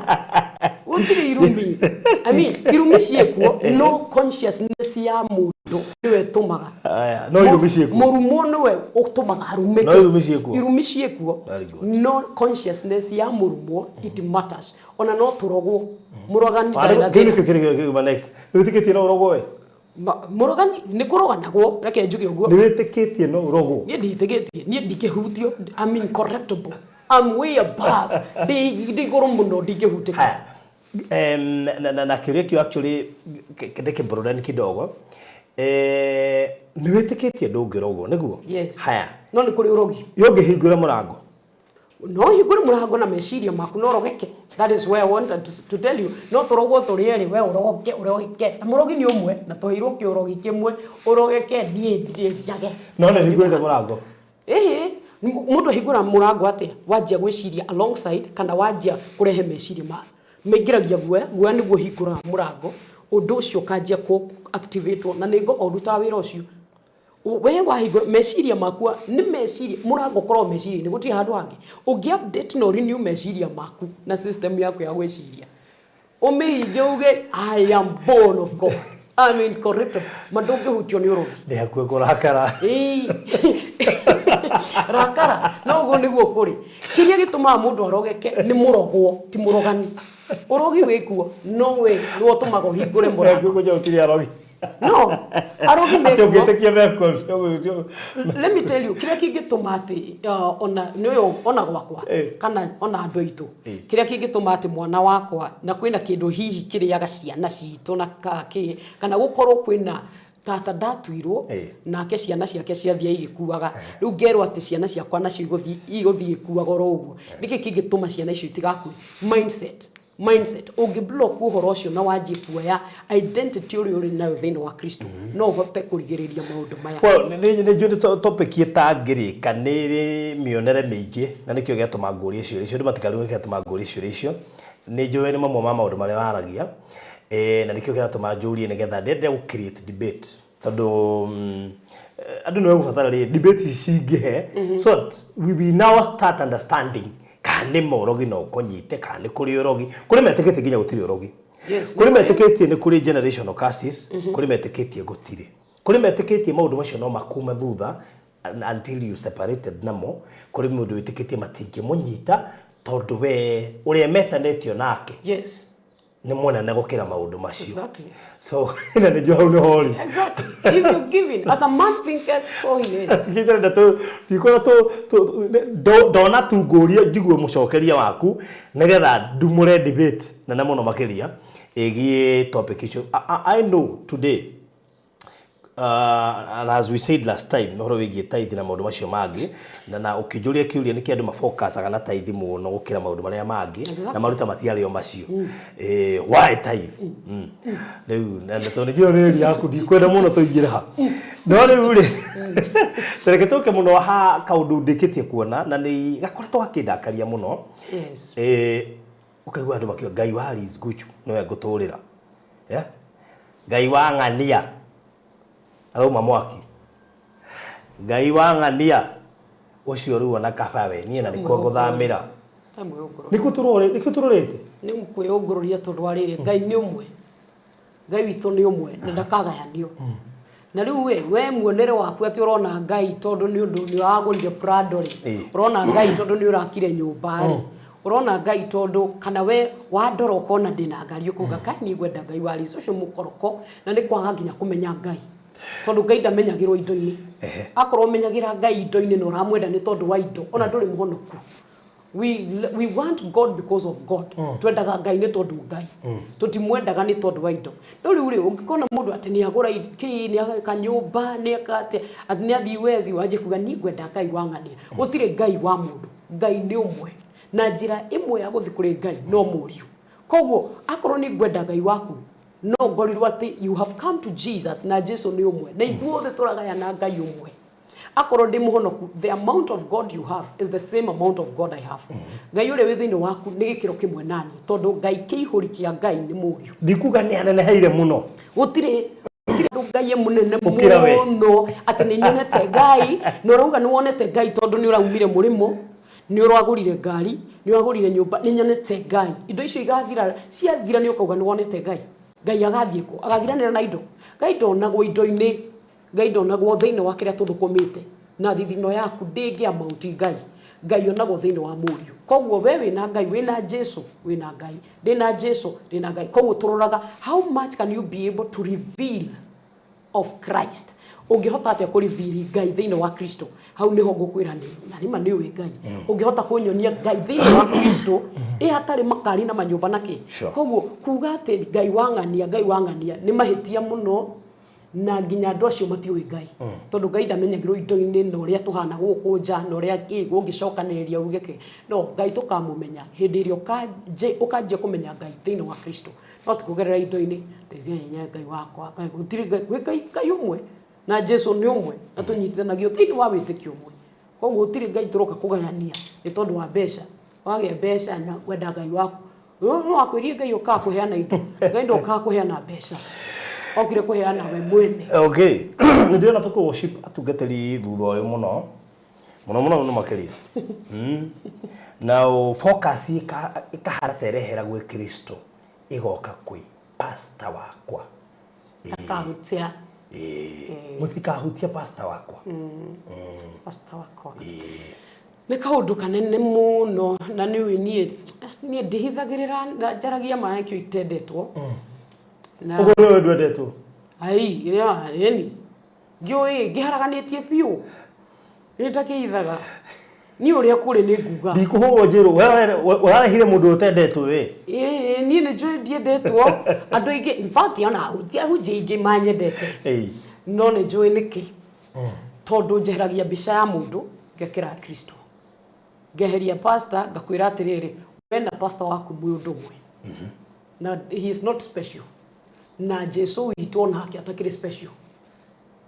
gũtirĩ irumi. I mean, irumi ciĩkuo, no consciousness ya mũndũ nĩwe ĩtũmaga. Haya, no irumi ciĩkuo. Mũrumwo nĩwe ũtũmaga arumĩke. No irumi ciĩkuo. Irumi ciĩkuo. Very good. No consciousness ya mũrumwo, it matters. Ona no tũrogwo, mũrogani ndarĩ na Kĩu thĩna. nĩkĩo kĩrĩ kĩuma next. Nĩ wĩtĩkĩtie no ũrogwo we? Mũrogani nĩ kũroganagwo, reke njuge ũguo. Nĩ wĩtĩkĩtie no ũrogwo? Niĩ ndiĩtĩkĩtie, niĩ ndingĩhutio. I'm incorruptible, I'm way above, ndĩ igũrũ mũno, ndingĩhutĩka. Haya. Na kĩũria kĩu actually ndĩ kĩburudani kidogo. Nĩ wĩtĩkĩtie ndũngĩrogwo, nĩguo? Yes. Haya. No nĩ kũrĩ ũrogi. Ũngĩhingũra mũrango? No hingũre mũrango na meciria maku no ũrogeke. That is where I wanted to tell you. No tũrogwo tũrĩ erĩ, we ũroge, ũrogeke, na mũrogi nĩ ũmwe na tũheirwo kĩũrogi kĩmwe. Ũrogeke, niĩ thiĩ njage. No nĩ hingũrĩte mũrango. Ĩhĩ, mũndũ ahingũra mũrango atĩa? Wanjia gwĩciria alongside kana wanjia kũrehe meciria ma maingĩragia guoya. Guoya nĩguo ũhingũraga mũrango, ũndũ ũcio ũkanjia kũ activate. Na nĩ ngoma ũrutaga wĩra ũcio. We wahingũra meciria maku, nĩ meciria, mũrango ũkoragwo meciria-inĩ, gũtirĩ handũ hangĩ. Ũngĩ update na renew meciria maku na system yaku ya gwĩciria, ũmĩhinge, uge, "I am born of God, I'm incorruptible," ma ndũngĩhutio nĩ ũrogi. Ndĩ hakuhĩ kũrakara. Ĩĩ. Rakara, no ũguo nĩguo kũrĩ. Kĩrĩa gĩtũmaga mũndũ arogeke nĩ mũrogwo, ti mũrogani. Ũrogi wĩkuo, no we nĩwe ũtũmaga ũhingũre mũrango. Hakuhĩ kũnja gũtirĩ arogi. No arogi Atĩ mekuo. ũngĩtĩkia mekuo. Let me tell you, kĩrĩa kĩngĩtũma atĩ ona nĩ ũyũ ona gwakwa kana ona andũ aitũ, kĩrĩa kĩngĩtũma atĩ mwana wakwa na kwĩna kĩndũ hihi kĩrĩaga ciana citũ na kĩ kana gũkorwo kwĩna tata ndatuirwo nake ciana ciake ciathiĩ igĩkuaga, rĩu ngerwo atĩ ciana ciakwa nacio igũthiĩ ikuaga oro ũguo, nĩkĩ kĩngĩtũma ciana icio itigakue? Mindset, mindset. Ũngĩ block ũhoro ũcio na wanjie kuoya identity ũrĩa ũrĩ nayo thĩinĩ wa Kristo, no ũhote kũrigĩrĩria maũndũ maya. Well, nĩ njũĩ nĩ topic ĩtangĩrĩka, nĩ ĩrĩ mĩonere mĩingĩ, na nĩkĩo gĩatũma ngũrie ciũria icio. Andũ matikarigwo gĩatũma ngũrie ciũria icio. Nĩ njũĩ nĩ mamwe ma maũndũ marĩa waragia, na nĩkĩo kĩratũma njũrie, nĩgetha ndĩrenda gũ create debate, tondũ andũ nĩ megũbatara rĩ debate ici cingĩhe, so that we now start understanding kana nĩ ma ũrogi no ũkũnyite, kana nĩ kũrĩ ũrogi. Kũrĩ metĩkĩtie nginya gũtirĩ ũrogi. Kũrĩ Nĩ kũrĩ. metĩkĩtie nĩ kũrĩ generational curses, kũrĩ metĩkĩtie gũtirĩ, kũrĩ metĩkĩtie maũndũ macio no makume thutha until you separated namo, kũrĩ mũndũ wĩtĩkĩtie matingĩmũnyita tondũ we ũrĩa metanĩtio nake nĩ mũnene gũkĩra maũndũ macio. So na nĩnjũ hau nĩho rĩ. Exactly. If you give in, as a man thinketh, so he is. Ndĩrenda tu ndikwenda tu ndona tu ngũrie njigue mũcokeria waku, nĩgetha ndumũre debate nene mũno makĩria ĩgiĩ topic icio. I know today, and as we said last time, ũhoro wĩgiĩ tithe na maũndũ macio mangĩ, na ũkĩnjũria kĩũria nĩkĩ andũ mafocusaga na tithe mũno gũkĩra maũndũ marĩa mangĩ na maruta matiarĩ o macio. Why tithe? Rĩu na tondũ nĩnjũĩ nĩ area yaku, ndikwenda mũno tũingĩre ha, no rĩu rĩ, reke tũke mũno ha kaũndũ ndĩkĩtie kuona na nĩ gakoretwo gakĩndakaria mũno. Ũkaigua andũ makiuga, "Ngai wa Liz Guchu nĩwe ngũtũrĩra, yeah? Ngai wa ng'ania arauma mwaki, Ngai wa ng'ania ũcio rĩu ona kaba we niĩ na nĩkuo ngũthamĩra." Ta mwĩũngũrũria. Nĩkuo tũrorete. Nĩ kwĩyũngũrũria, tondũ wa rĩrĩ, Ngai nĩ ũmwe, Ngai witũ nĩ ũmwe na ndakagayanio. Na rĩu we muonere waku atĩ ũrona Ngai tondũ nĩ ũndũ nĩ wagũrire Prado rĩ, ũrona Ngai tondũ nĩ ũrakire nyũmba rĩ, ũrona Ngai tondũ kana we wandora ũkona ndĩna ngari, ũkauga, "Kai niĩ ngwenda Ngai wa Liz ũcio mũkoroko." Na nĩ kwaga nginya kũmenya Ngai, tondũ Ngai ndamenyagĩrwo indo-inĩ. Akorwo ũmenyagĩra Ngai indo-inĩ na ũramwenda nĩ tondũ wa indo, ona ndũrĩ mũhonoku. We want God because of God. Twendaga Ngai nĩ tondũ Ngai, tũtimwendaga nĩ tondũ wa indo. No rĩu rĩ, ũngĩkona mũndũ atĩ nĩ agũra kĩ, nĩ aka nyũmba, nĩ aka atĩ nĩ athiĩ wezi, wanjie kuga, "Niĩ ngwenda Ngai wa ng'ania." Gũtirĩ Ngai wa mũndũ, Ngai nĩ ũmwe, na njĩra ĩmwe ya gũthiĩ kũrĩ Ngai no Mũriũ. Koguo akorwo nĩ ngwenda Ngai waku. No ngorirwo atĩ you have come to Jesus, na Jesu nĩ ũmwe, na ithuothe tũragayana Ngai ũmwe. Akorwo ndĩ mũhonoku, the amount of God you have is the same amount of God I have. Ngai ũrĩa wĩ thĩinĩ waku nĩ gĩkĩro kĩmwe nani, tondũ Ngai, kĩihũri kĩa Ngai nĩ Mũriũ. Ndikuga nĩ aneneheire mũno. Gũtirĩ andũ Ngai e mũnene Gũkĩra we. Mũno atĩ nĩ nyonete Ngai, na ũrauga nĩ wonete Ngai tondũ nĩ ũraumire mũrĩmo, nĩ ũragũrire ngari, nĩ ũragũrire nyũmba, nĩ nyonete Ngai. Indo icio igathira, ciathira nĩ ũkauga nĩ wonete Ngai. Ngai agathiĩ kũ? Agathiranĩra na indo? Ngai ndonagwo indo-inĩ. Ngai ndonagwo thĩinĩ wa kĩrĩa tũthũkũmĩte, na thithino yaku ndĩngĩ amount Ngai. Ngai onagwo thĩinĩ wa Mũriũ. Koguo we wĩna Ngai, wĩna Jesu wĩna Ngai, ndĩna Jesu ndĩna Ngai. Koguo tũroraga how much can you be able to reveal of Christ. Ũngĩhota atĩa kũ reveal Ngai thĩinĩ wa Kristo? Hau nĩho ngũkwĩra nĩ na nĩma nĩ ũĩ Ngai. Ũngĩhota kũnyonia Ngai thĩinĩ wa Kristo ĩ hatarĩ makari na manyũmba na kĩ. Koguo kuga atĩ Ngai wang'ania, Ngai wang'ania nĩ mahĩtia mũno, na nginya andũ acio matiũĩ Ngai, tondũ Ngai ndamenyagĩrwo indo-inĩ na ũrĩa tũhana gũkũ nja na ũrĩa kĩ ũngĩcokanĩrĩria uge kĩ. No Ngai tũkamũmenya hĩndĩ ĩrĩa ũkanjia kũmenya Ngai thĩinĩ wa Kristo, no ti kũgerera indo-inĩ. Ngai, Ngai wakwa, Ngai, gũtirĩ Ngai, gwĩ Ngai, Ngai ũmwe na Jesu nĩ ũmwe, na tũnyitithanagio thĩinĩ wa wĩtĩkio ũmwe. Koguo gũtirĩ Ngai tũroka kũgayania nĩ tondũ wa mbeca. Wagĩa mbeca na kwenda Ngai waku, no wakwĩrie Ngai ũkaga kũheana indo? Ngai ndokaga kũheana mbeca, okire kũheana we mwene. Okay, nĩ ndĩrona tũkũ worship atungatĩri thutha ũyũ mũno mũno mũno mũno makĩria. Na focus ĩkahara ta ĩrehera gwĩ Kristo, ĩgoka kwĩ pastor wakwa. Akahutia. Ĩĩ, mũtikahutie pastor wakwa. Pastor wakwa nĩ kaũndũ kanene mũno, na nĩ ũĩ niĩ ndihithagĩrĩra na njaragia ma kĩo itendetwo na Ũguo nĩwe ndwendetwo? Ai, ĩni ngĩũĩ ngĩharaganĩtie biũ, nĩ ndakĩhithaga niĩ ũrĩa kũrĩ nĩ nguga. Ndikũhũrwo njĩrwo we ũrarehire mũndũ ũtendetwo we. Ĩĩ, niĩ nĩ njũĩ ndiendetwo. Andũ aingĩ, in fact, ona ahunjia aingĩ manyendete, no nĩ njũĩ nĩkĩ, tondũ njeheragia mbica ya mũndũ ngekĩra ya Kristo, ngeheria pastor, ngakwĩra atĩrĩrĩ, we na pastor waku mwĩ ũndũ ũmwe, na he is not special, na Jesu witũ onake atakĩrĩ special.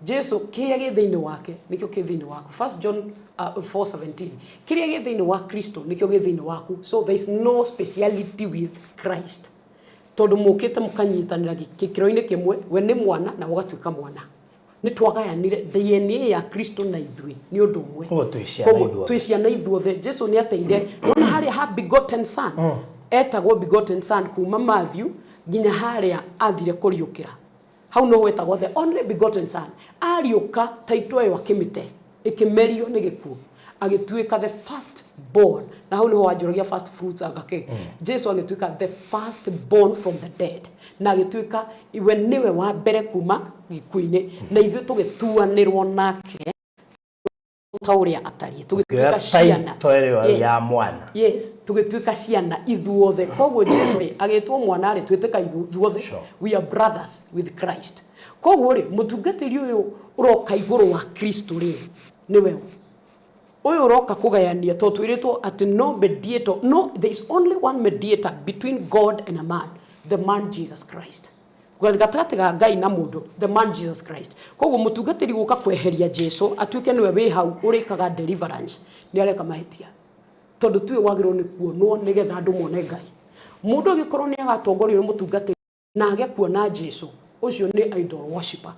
Jesu kĩrĩa gĩ thĩinĩ wake nĩkĩo kĩ thĩinĩ waku. First John 4:17, kĩrĩa gĩ thĩinĩ wa Kristo nĩkĩo gĩ thĩinĩ waku. So there is no speciality with Christ, tondũ mũkĩte mũkanyitanĩra gĩkĩro-inĩ kĩmwe. We nĩ mwana na ũgatuĩka mwana. Nĩ twagayanire DNA ya Kristo na ithuĩ nĩ ũndũ ũmwe. Koguo twĩ ciana Koguo ithuothe. Twĩ ciana ithuothe. Jesu nĩ ateire nona harĩa ha begotten son, etagwo begotten son kuma Matthew nginya harĩa athire kũriũkĩra. Hau no gwetagwo the only begotten son. Ariũka, taito ĩyo akĩmĩte, ĩkĩmerio nĩ gĩkuũ, agĩtuĩka the first born. Na hau nĩho wanjũragia first fruits anga kĩ. Jesu agĩtuĩka the first born from the dead, na agĩtuĩka we nĩwe wa mbere kuma gĩkuũ-inĩ, na ithuĩ tũgĩtuanĩrwo nake ta ũrĩa atariĩ, tũgĩtuĩka Ũkĩoya ciana. title ĩrĩa ya mwana. Yes, tũgĩtuĩka ciana ithuothe. Koguo Jesu rĩ, agĩtwo mwana rĩ, twĩtĩka ithuothe. We are brothers with Christ. Koguo rĩ, mũtungatĩri ũyũ ũroka igũrũ wa Kristo rĩ, nĩwe ũ? Ũyũ ũroka kũgayania, tondũ twĩrĩtwo atĩ no mediator, no, there is only one mediator between God and a man, the man Jesus Christ. Gatagatĩ ga Ngai na mũndũ, the man Jesus Christ. Koguo mũtungatĩri gũka kweheria Jesu atuĩke nĩwe wĩ hau ũrĩkaga deliverance, nĩ areka mahĩtia, tondũ tiwe wagĩrĩirwo nĩ kuonwo nĩgetha andũ mone Ngai. Mũndũ angĩkorwo nĩ agatongorio nĩ mũtungatĩri na age kuona Jesu, ũcio nĩ idol worshipper.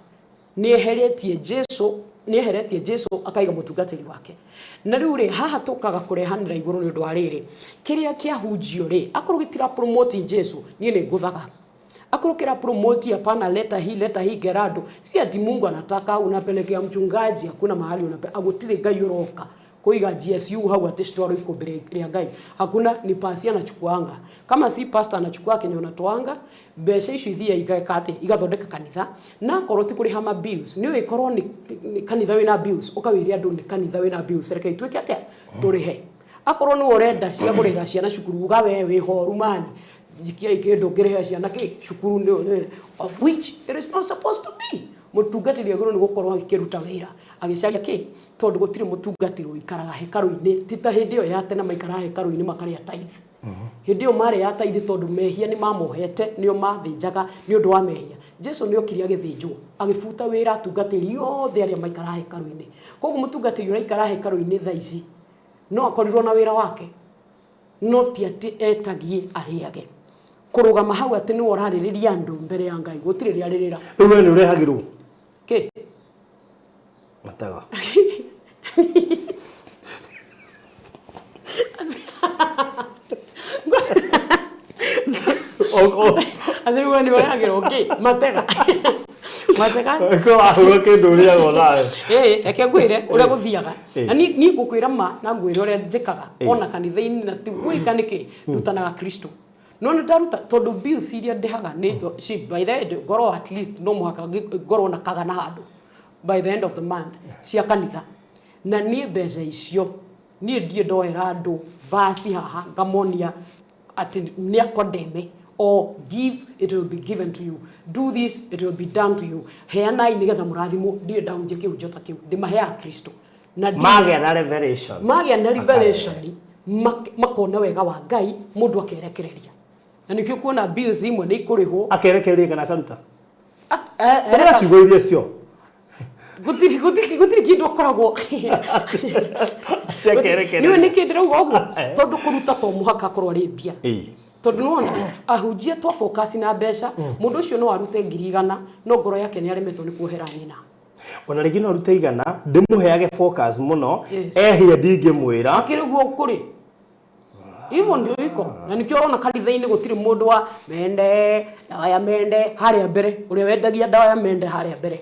Nĩ eheretie Jesu, nĩ eheretie Jesu akaiga mũtungatĩri wake. Na rĩu rĩ, haha tũkaga kũrehanĩra igũrũ nĩ ũndũ wa rĩrĩ, kĩrĩa kĩahunjio rĩ, akorwo gĩtira promote Jesu, niĩ nĩ ngũthaga. Akorwo kĩra promote hapana, leta hii, leta hii, gerado, si ati Mungu anataka unapelekea mchungaji. Hakuna mahali gũtirĩ Ngai ũroka kuiga GSU hau atĩ citwarwo ikũmbĩ rĩa Ngai. Hakuna. Ni pasi anachukuanga, kama si pastor anachukua kenye unatoanga. Mbeca icio ithiaga igeka atĩ igathondeka kanitha, na akorwo ti kũrĩha ma bills, nĩ ũĩ korwo nĩ kanitha wĩna bills, ũkawĩre andũ nĩ kanitha wĩna bills, reke ituĩke atĩa tũrĩhe. Akorwo nĩ ũrenda cia kũrĩhĩra ciana cukuru, uga we wĩ horu mani, njikiai kĩndũ ngĩrĩhĩra ciana kĩ cukuru, nĩ of which it is not supposed to be. Mũtungatĩri agĩrĩirwo nĩ gũkorwo agĩkĩruta wĩra agĩcaria kĩ, tondũ gũtirĩ mũtungatĩri ũikaraga hekarũ-inĩ. Ti ta hĩndĩ ĩyo ya tene maikaraga hekarũ-inĩ makarĩa tithe. Hĩndĩ ĩyo marĩ ya taithi tondũ mehia nĩ mamohete, nĩo mathĩnjaga nĩ ũndũ wa mehia. Jesu nĩ okire agĩthĩnjwo, agĩbuta wĩra atungatĩri othe arĩa maikara hekarũ-inĩ. Koguo mũtungatĩri ũraikara hekarũ-inĩ thaa ici no akorirwo na wĩra wake, no ti atĩ etagie arĩage. Kũrũgama hau atĩ nĩwe ũrarĩrĩria andũ mbere ya Ngai, gũtirĩ rĩarĩrĩra. Rĩu we nĩ ũrehagĩrwo Kĩ? Matega. Atĩ rĩu we nĩ ũrehagĩrwo kĩ? Matega. Matega. Ko wahũra kĩndũ ũrĩagwo nawe. Ĩĩ, reke ngwĩre ũrĩa gũthiaga. Ĩĩ. Na niĩ ngũkwĩra ma na ngwĩre ũrĩa njĩkaga Ĩĩ. ona kanitha-inĩ na ti gwĩka nĩkĩ ndutanaga Kristo. No nĩ ndaruta tondũ bills iria ndĩhaga nĩ by the end ngorwo at least no mũhaka ngorwo na kagana handũ by the end of the month cia kanitha. Na niĩ mbeca icio niĩ ndirĩ ndoera andũ vaci haha ngamonia atĩ nĩ akondeme or give it will be given to you, do this it will be done to you, heanai nĩgetha mũrathimwo. Ndirĩ ndahunjia kĩhunjio ta kĩu, ndĩmaheaga Kristo na magĩa na revelation. Magĩa na revelation makona wega wa Ngai, mũndũ akerekereria, na nĩkĩo kuona bills imwe nĩ ikũrĩhwo. Akerekereria kana akaruta? Hũthĩra ciugo iria cio. Gũtirĩ gũtirĩ gũtirĩ kĩndũ akoragwo. Akerekereria. Nĩũĩ nĩkĩ ndĩrauga ũguo? Tondũ kũruta to mũhaka akorwo arĩ mbia. Tondũ nĩwona ahunjia twa focus na mbeca, mũndũ ũcio no arute 100,000, no ngoro yake nĩ aremetwo nĩ kuohera nyina. Ona rĩngĩ no arute 100, ndĩmũheage focus mũno. Yes. Ehia ndingĩmwĩra. Akĩrĩ guo kũrĩ hivyo ndio iko, na nikĩo ũrona kanitha-inĩ gũtirĩ mũndũ wa mende, ndawa ya mende harĩa mbere, ũrĩa wendagia ndawa ya mende harĩa mbere.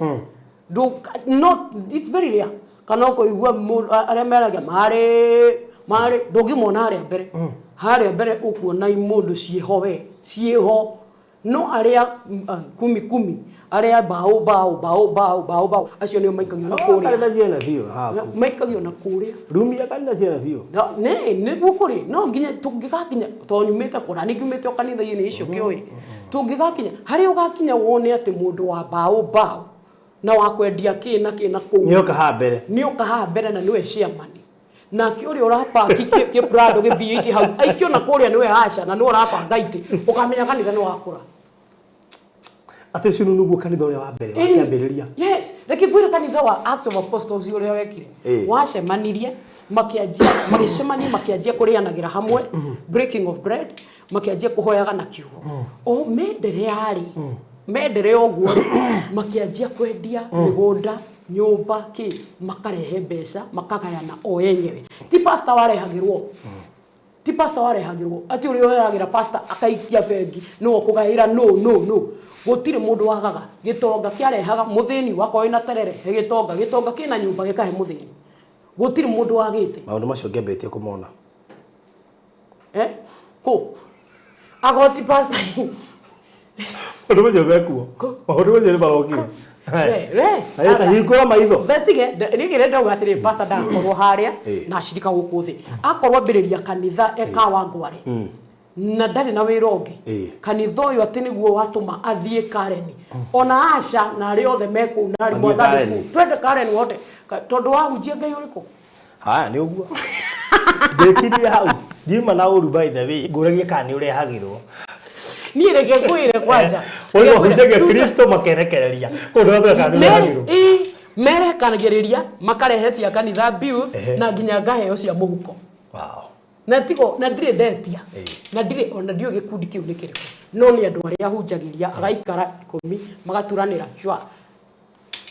No it's very rare kana ũkũigua mũndũ arĩa meragia marĩ marĩ, ndũngĩmona harĩa mbere. Harĩa mbere ũkuona mũndũ ciĩho, we ciĩho, no arĩa kumi kumi, arĩa mbaũ mbaũ mbaũ mbaũ mbaũ mbaũ, acio nĩo maikagio na kũrĩa. Kanitha ciene biũ haku. Maikagio na kũrĩa. Rumi ya kanitha ciene biũ. No, nĩ nĩguo kũrĩ no nginya tũngĩgakinya, tondũ nyumĩte kũra, nĩ ngiumĩte o kanitha-inĩ icio kĩũĩ, tũngĩgakinya harĩa ũgakinya wone atĩ mũndũ wa mbaũ mbaũ na wa kwendia kĩ na kĩ na kũu nĩoka haha mbere. Nĩoka haha mbere na nĩwe chairman, nake ũrĩa ũrapaki kĩ Prado gĩthiĩ itĩ hau aikio na kũrĩa nĩwe aca na nĩwe ũrabanga itĩ, ũkamenya kanitha nĩ wakũra. Atĩ ũcio nĩguo kanitha ũrĩa wa mbere wakĩambĩrĩria? Yes, reke ngwĩre, kanitha wa Acts of Apostles ũrĩa wekire, wacemanirie makĩanjia, magĩcemania makĩanjia kũrĩanagĩra hamwe, breaking of bread, makĩanjia kũhoyaga na kiugo o menderea rĩ, menderea ũguo rĩ, makĩanjia kwendia mĩgũnda, nyũmba, kĩ, makarehe mbeca makagayana o enyewe. Ti pastor warehagĩrwo, ti pastor warehagĩrwo atĩ ũrĩa ũrehagĩra pastor akaikia bengi nĩwe ũkũgaĩra. No, no, no, gũtirĩ mũndũ wagaga. Gĩtonga kĩarehaga, mũthĩni wakorwo wĩna terere he gĩtonga, gĩtonga kĩna nyũmba gĩkahe mũthĩni. Gũtirĩ mũndũ wagĩte. Maũndũ macio ngĩambĩtie kũmona. Eh, kũ agoti pastor? Maũndũ macio mekuo, maũndũ macio nĩ marokire. We, we. Ta hingũra maitho. Betige rĩngĩ ndauga atĩrĩ, pastor ndagakorwo harĩa na acirika gũkũ thĩ, akorwo ambĩrĩria kanitha ekawa ngware na ndarĩ na wĩra ũngĩ. Kanitha ũyũ atĩ nĩguo watũma athiĩ Karen, ona aca na arĩa othe me kũu na arimũ a Mathiĩ Sunday Karen. school, twende Karen wote. Tondũ wahunjia Ngai ũrĩkũ? Haya, nĩ ũguo ndĩkirie hau, ndiuma na ũru. By the way, ngũragia kana nĩ ũrehagĩrwo. Niĩ reke ngwĩre kwanja. Ũguo hunjagia Kristo makerekereria kũu ndĩratwĩra kana nĩ ũrehagĩrwo. Merekanagĩrĩria makarehe cia kanitha bills na nginya ngaheo cia mũhuko. Na tigo na ndirĩ ndetia. Na ndirĩ ona ndiũĩ gĩkundi kĩu nĩ kĩrĩkũ, no nĩ andũ arĩa ahunjagĩria, agaikara 10 magaturanĩra cua.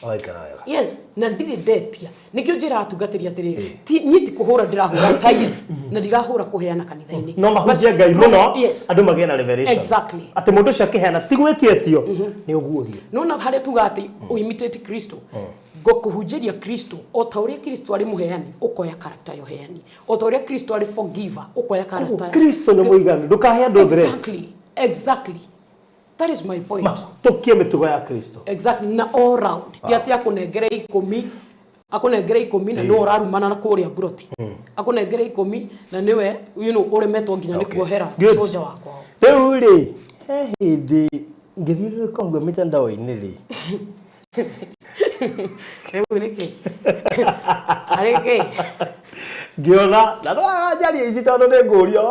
Ũgaikara wega. Yes, na ndirĩ ndetia. Nĩkĩo njĩraga atungatĩri atĩrĩrĩ, ti niĩ ti kũhũra ndĩrahũra tithe na ndirahũra kũheana kanitha-inĩ. No mahunjie Ngai mũno. Yes. Andũ magĩe na revelation. Exactly. Atĩ mũndũ ũcio akĩheana ti gwĩtiĩtio, nĩ ũguũrio. Nona harĩa tuga atĩ imitate Kristo, ngũkũhunjĩria Kristo o ta ũrĩa Kristo arĩ mũheani, ũkoya character ya ũheani, o ta ũrĩa Kristo arĩ forgiver, ũkoya character ya Kristo nĩ mũiganu, ndũkahe andũ threats. Exactly, that is my point. Tũkie mĩtugo ya Kristo. Exactly, na all round, ti atĩ akũnengere 10, akũnengere 10 na nĩwe ũrarumana na kũrĩa mburoti, akũnengere 10 na nĩwe ũremetwo nginya nĩ kuohera Good. soja wakwa. Rĩu rĩ, he hĩndĩ ngĩthiũrũrũka ũguo mĩtandao-inĩ rĩ, Rĩu nĩkĩ arĩ kĩ? Ngĩona na no njaria ici tondũ nĩ ngũrio.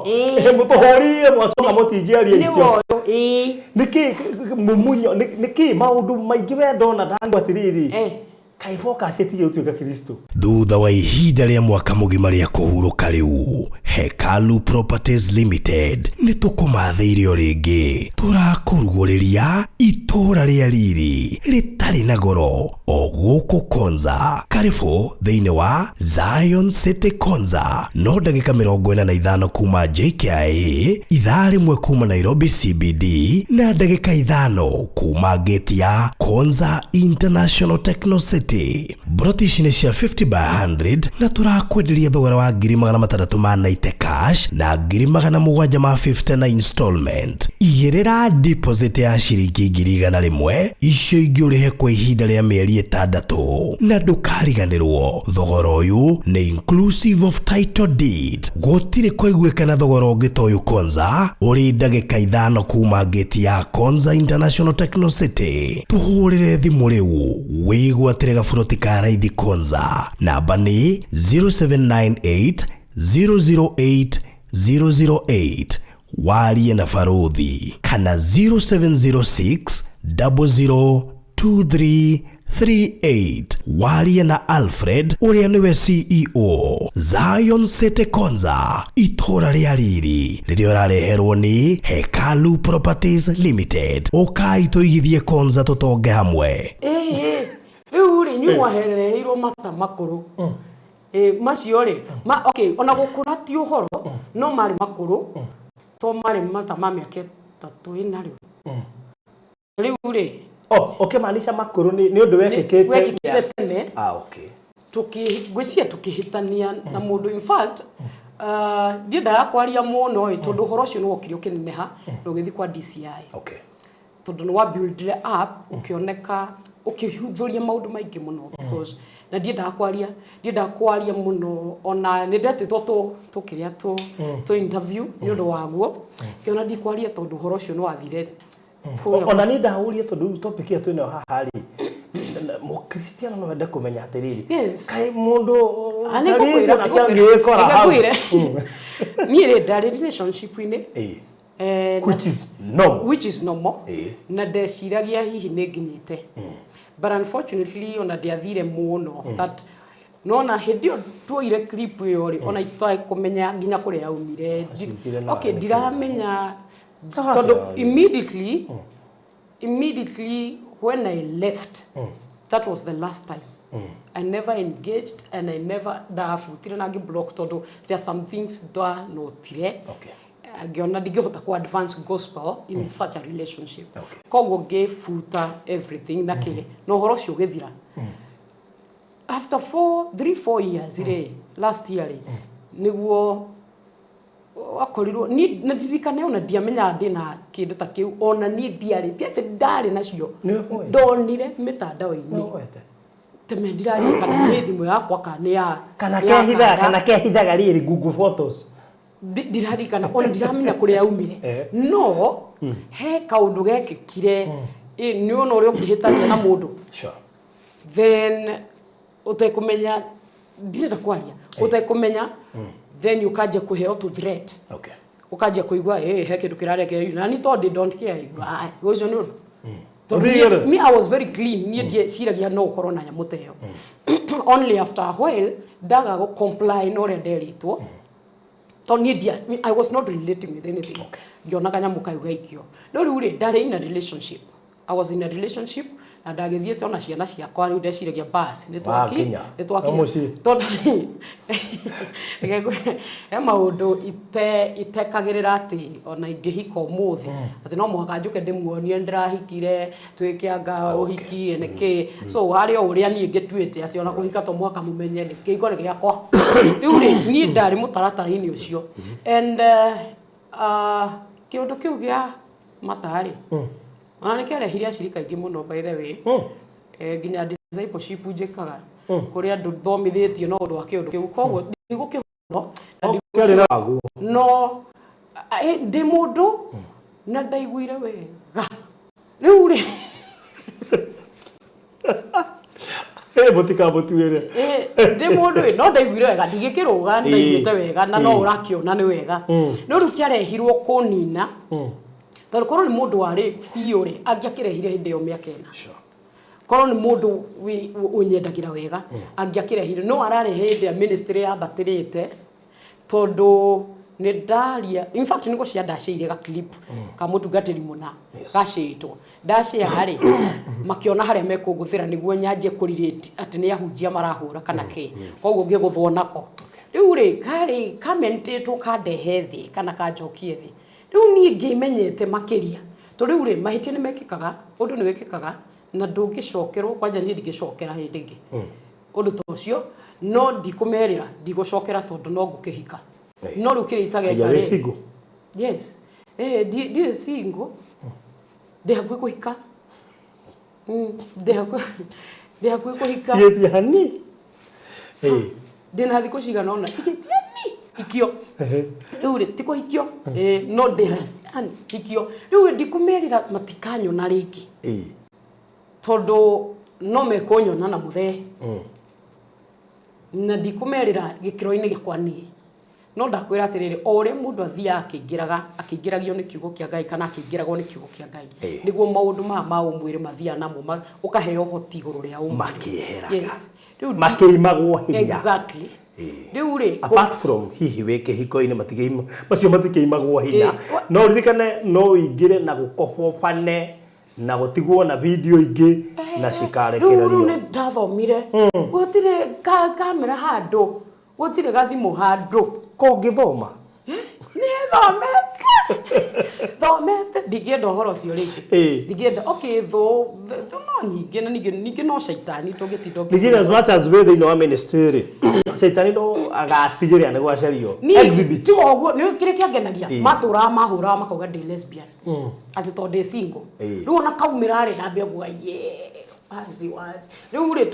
Ĩĩ. Mũtũhũrire mwacoka mũtingĩaria Nĩ icio. woyo, ĩĩ. Nĩkĩ mumunyo nĩkĩ maũndũ maingĩ we ndona ndagua atĩrĩrĩ, kaĩ focus ĩtige gũtuĩka Kristo. Thutha wa ihinda rĩa mwaka mũgima rĩa kũhurũka, rĩu Hekalu Properties Limited nĩ tũkũmathĩire o rĩngĩ. Tũrakũrugũrĩria itũũra rĩa riri rĩtarĩ na goro o gũkũ Konza. Karibu thĩinĩ wa Zion City Konza, no ndagĩka 45 kuma JKIA, ithaa 1 kuma Nairobi CBD, na ndagĩka 5 kuma gate ya Konza International Techno City. Mburoti ici nĩ cia 50 by 100 na tũrakwenderia thogora wa 690,000 cash na 750,000 na installment. Igĩrĩra deposit ya ciringi 100,000, icio ingĩ ũrĩhe kwa ihinda rĩa mĩeri 6, na ndũkariganĩrwo thogora ũyũ nĩ inclusive of title deed. Gũtirĩ kũiguĩkana thogora ũngĩ ta ũyũ Konza, ũrĩ ndagĩka 5 kuma gate ya Konza International Techno City. Tũhũrĩre thimũ rĩu wĩgwatĩre gaburoti ka raithi Konza. Namba nĩ 0798 008 008, warie na Baruthi, kana 0706 002338, warie na Alfred ũrĩa nĩwe CEO. Zion City Konza, itũra rĩa riri rĩrĩa ũrareherwo nĩ Hekalu Properties Limited. Ũkai tũigithie Konza, tũtonge hamwe. Ĩĩ, rĩu rĩ, inyuĩ mwaherereirwo mata makũrũ. Ĩ, macio rĩ ma, okay, ona gũkũra ti ũhoro, no marĩ makũrũ to marĩ mata ma mĩaka 3 4 rĩu. Rĩu rĩ, Oh, ũkĩmaanisha makũrũ nĩ ũndũ wekĩkĩte. Wekĩkĩte tene. Ah, okay. Ngwĩciria tũkĩhĩtania na mũndũ. In fact, ndiendaga kwaria mũno ĩ, tondũ ũhoro ũcio nĩ wokire ũkĩneneha na ũgĩthiĩ kwa DCI, tondũ nĩ wa build up, ũkĩoneka, ũkĩhithũria maũndũ maingĩ mũno, because na ndiendaga kwaria mũno. Ona nĩ ndetĩtwo tũkĩrĩa tũ interview nĩ ũndũ waguo, ngĩona ndikwaria tondũ ũhoro ũcio nĩ wathire kũrĩa. Ona niĩ ndahũria tondũ rĩu topic ĩyo twĩnayo haha rĩ, mũkristiano no ende kũmenya atĩrĩrĩ, kaĩ mũndũ Ah, nĩ ta ngũkwĩra, Liz nake angĩgĩkora hau. Nĩngũkwĩra. Niĩ rĩ, ndarĩ relationship-inĩ, Which is normal. Which is normal. Na ndeciragia hihi nĩ nginyĩte, but unfortunately ona ndiathire mũno that nona hĩndĩ ĩyo tuoire clip ĩyo rĩ, ona itakũmenya nginya kũrĩa yaumire. Acitire na Okay, nĩkĩ? ndiramenya Ah, tondũ immediately when I left, that was the last time. I never engaged and I never ndabutire na ngĩ-block tondũ there are some things ndanotire, ngĩona ndingĩhota ku advance gospel in such a relationship. Koguo ngĩbuta everything na kĩ, na ũhoro ũcio ũgĩthira. After 4, 3, 4 years rĩ, last year rĩ, nĩguo wakorirwo ni na ndirikane ona ndiamenyaga ndĩna kĩndũ ta kĩu. Ona niĩ ndiarĩ, ti atĩ ndarĩ nacio. Nĩ ũĩ? Ndonire mĩtandao-inĩ. Nĩwoete? Teme ndirarikana nĩ thimũ yakwa kana nĩ ya Kana nĩ ya kehithaga kanda. Kana kehithaga rĩrĩ Google Photos. Ndirarikana, ona ndiramenya kũrĩa yaumire. No he kaũndũ gekĩkire. Ĩ, nĩ ona ũrĩa ũngĩhĩtania na mũndũ, then ũtekũmenya, ndirenda kwaria, ũtekũmenya, then ũkanjia kũheo to threat, ũkanjia kũigua he kĩndũ kĩrarekererio na ni tondũ don't care. Ah, ũcio nĩ ũndũ. Tondũ Ũthiĩ rĩ? Me, I was very clean. Niĩ ndieciragia no ũkorwo na nyamũ ta ĩyo. Only after a while ndaga gũ comply na ũrĩa nderĩtwo, tondũ niĩ ndia I was not relating with anything, ngĩona kanyamũ kau gaikio. No rĩu rĩ, ndarĩ in a relationship, I was in a relationship, na ndagĩthiĩte ona ciana ciakwa. Rĩu ndeciragia bas nĩ twaki Wakinya. nĩ twakinya. No mũciĩ. Tondũ reke ngwĩre, he maũndũ itekagĩrĩra atĩ ona ingĩhika ũmũthĩ atĩ no mũhaka njũke ndĩmuonie ndĩrahikire, twĩke anga ũhiki nĩkĩ. So harĩ o ũrĩa niĩ ngĩtuĩte atĩ ona kũhika to mũhaka mũmenye nĩ kĩhiko nĩ gĩakwa. Rĩu rĩ, niĩ ndarĩ mũtaratara-inĩ ũcio and kĩũndũ kĩu gĩa mata rĩ, ona nĩ kĩarehire acirika aingĩ mũno, by the way. Nginya discipleship njĩkaga kũrĩ andũ thomithĩtio na ũndũ wa kĩũndũ kĩu, koguo ndigũkĩhũno na Kĩarĩ na waguo. No ndĩ mũndũ na ndaiguire wega rĩu rĩ. Mũtikamũtuĩre. Ndĩ mũndũ ĩ, no ndaiguire wega, ndigĩkĩrũga, ndaiguĩte wega na no ũrakĩona nĩ wega. No rĩu kĩarehirwo kũnina, tondũ korwo nĩ mũndũ warĩ biũ rĩ, angĩakĩrehire hĩndĩ ĩyo mĩaka 4. Korwo nĩ mũndũ ũnyendagĩra wega, angĩakĩrehire. No ararehe hĩndĩ ya ministry yambatĩrĩte, tondũ nĩ ndaria, in fact nĩ gũcia ndaciire ga clip ka mũtungatĩri mũna. Gacĩtwo ndacia rĩ, makĩona harĩa mekũngũthĩra nĩguo nyanjie kũrirĩti atĩ nĩ ahunjia marahũra kana kĩ. Koguo ngĩgũthwo nako. Rĩu rĩ, karĩ kamentĩtwo kandehe thĩ kana kanjokie thĩ. Rĩu niĩ ngĩmenyete makĩria, tondũ rĩu rĩ, mahĩtia nĩ mekĩkaga, ũndũ nĩ wĩkĩkaga na ndũngĩcokerwo. Kwanja niĩ ndingĩcokera hĩndĩ ĩngĩ ũndũ ta ũcio, no ndikũmerĩra ndigũcokera, tondũ no ngũkĩhika. No rĩu kĩrĩa itageka Haya, wĩ rĩ, single? Yes, ndirĩ single, ndĩ hakuhĩ kũhika. Ndĩ hakuhĩ kũhika. Tigĩtie hani. Ndĩna thikũ cigana ũna tigĩtie ni hikio. Rĩu rĩ, ti kũhikio, no ndĩ yani hikio. Rĩu rĩ, ndikũmerĩra matikanyona rĩngĩ, tondũ no mekũnyona na mũthee, na ndikũmerĩra gĩkĩro-inĩ gĩakwa niĩ. No ndakwĩra atĩrĩrĩ, o ũrĩa mũndũ athiaga akĩingĩraga, akĩingĩragio nĩ kiugo kĩa Ngai kana akĩingĩragwo nĩ kiugo kĩa Ngai, nĩguo maũndũ maya ma ũmwĩrĩ mathiaga namo, ũkaheo ũhoti igũrũ rĩa ũmwĩrĩ. Makĩeheraga. Yes. Rĩu Makĩimagwo hinya. Exactly. Rĩu rĩ, Apart from hihi wĩ kĩhiko-inĩ, matikĩima macio, matikĩimagwo hinya. No ririkane no ũingĩre na gũkobobane na gũtigwo na video ingĩ na Rĩu cikarekererio. Nĩ ndathomire, gũtirĩ kamera handũ, gũtirĩ gathimũ handũ. Kongĩthoma. Nĩ thomete, thomete, ndingĩenda ũhoro ũcio rĩngĩ. Ndingĩenda. Okay, thũ thũ no nyingĩ, na ningĩ no caitani tũngĩtinda. Ningĩ as much as wĩ thĩinĩ wa ministry rĩ, caitani no agatigĩrĩra nĩ gwacario Niĩ exhibit. Tiga ũguo, nĩ kĩrĩa kĩangenagia, matũraga mahũraga makauga ndĩ lesbian, atĩ tondũ ndĩ single. Rĩu ona kaumĩra rĩ, ndambia kuga ye wazi wazi. Rĩu rĩ,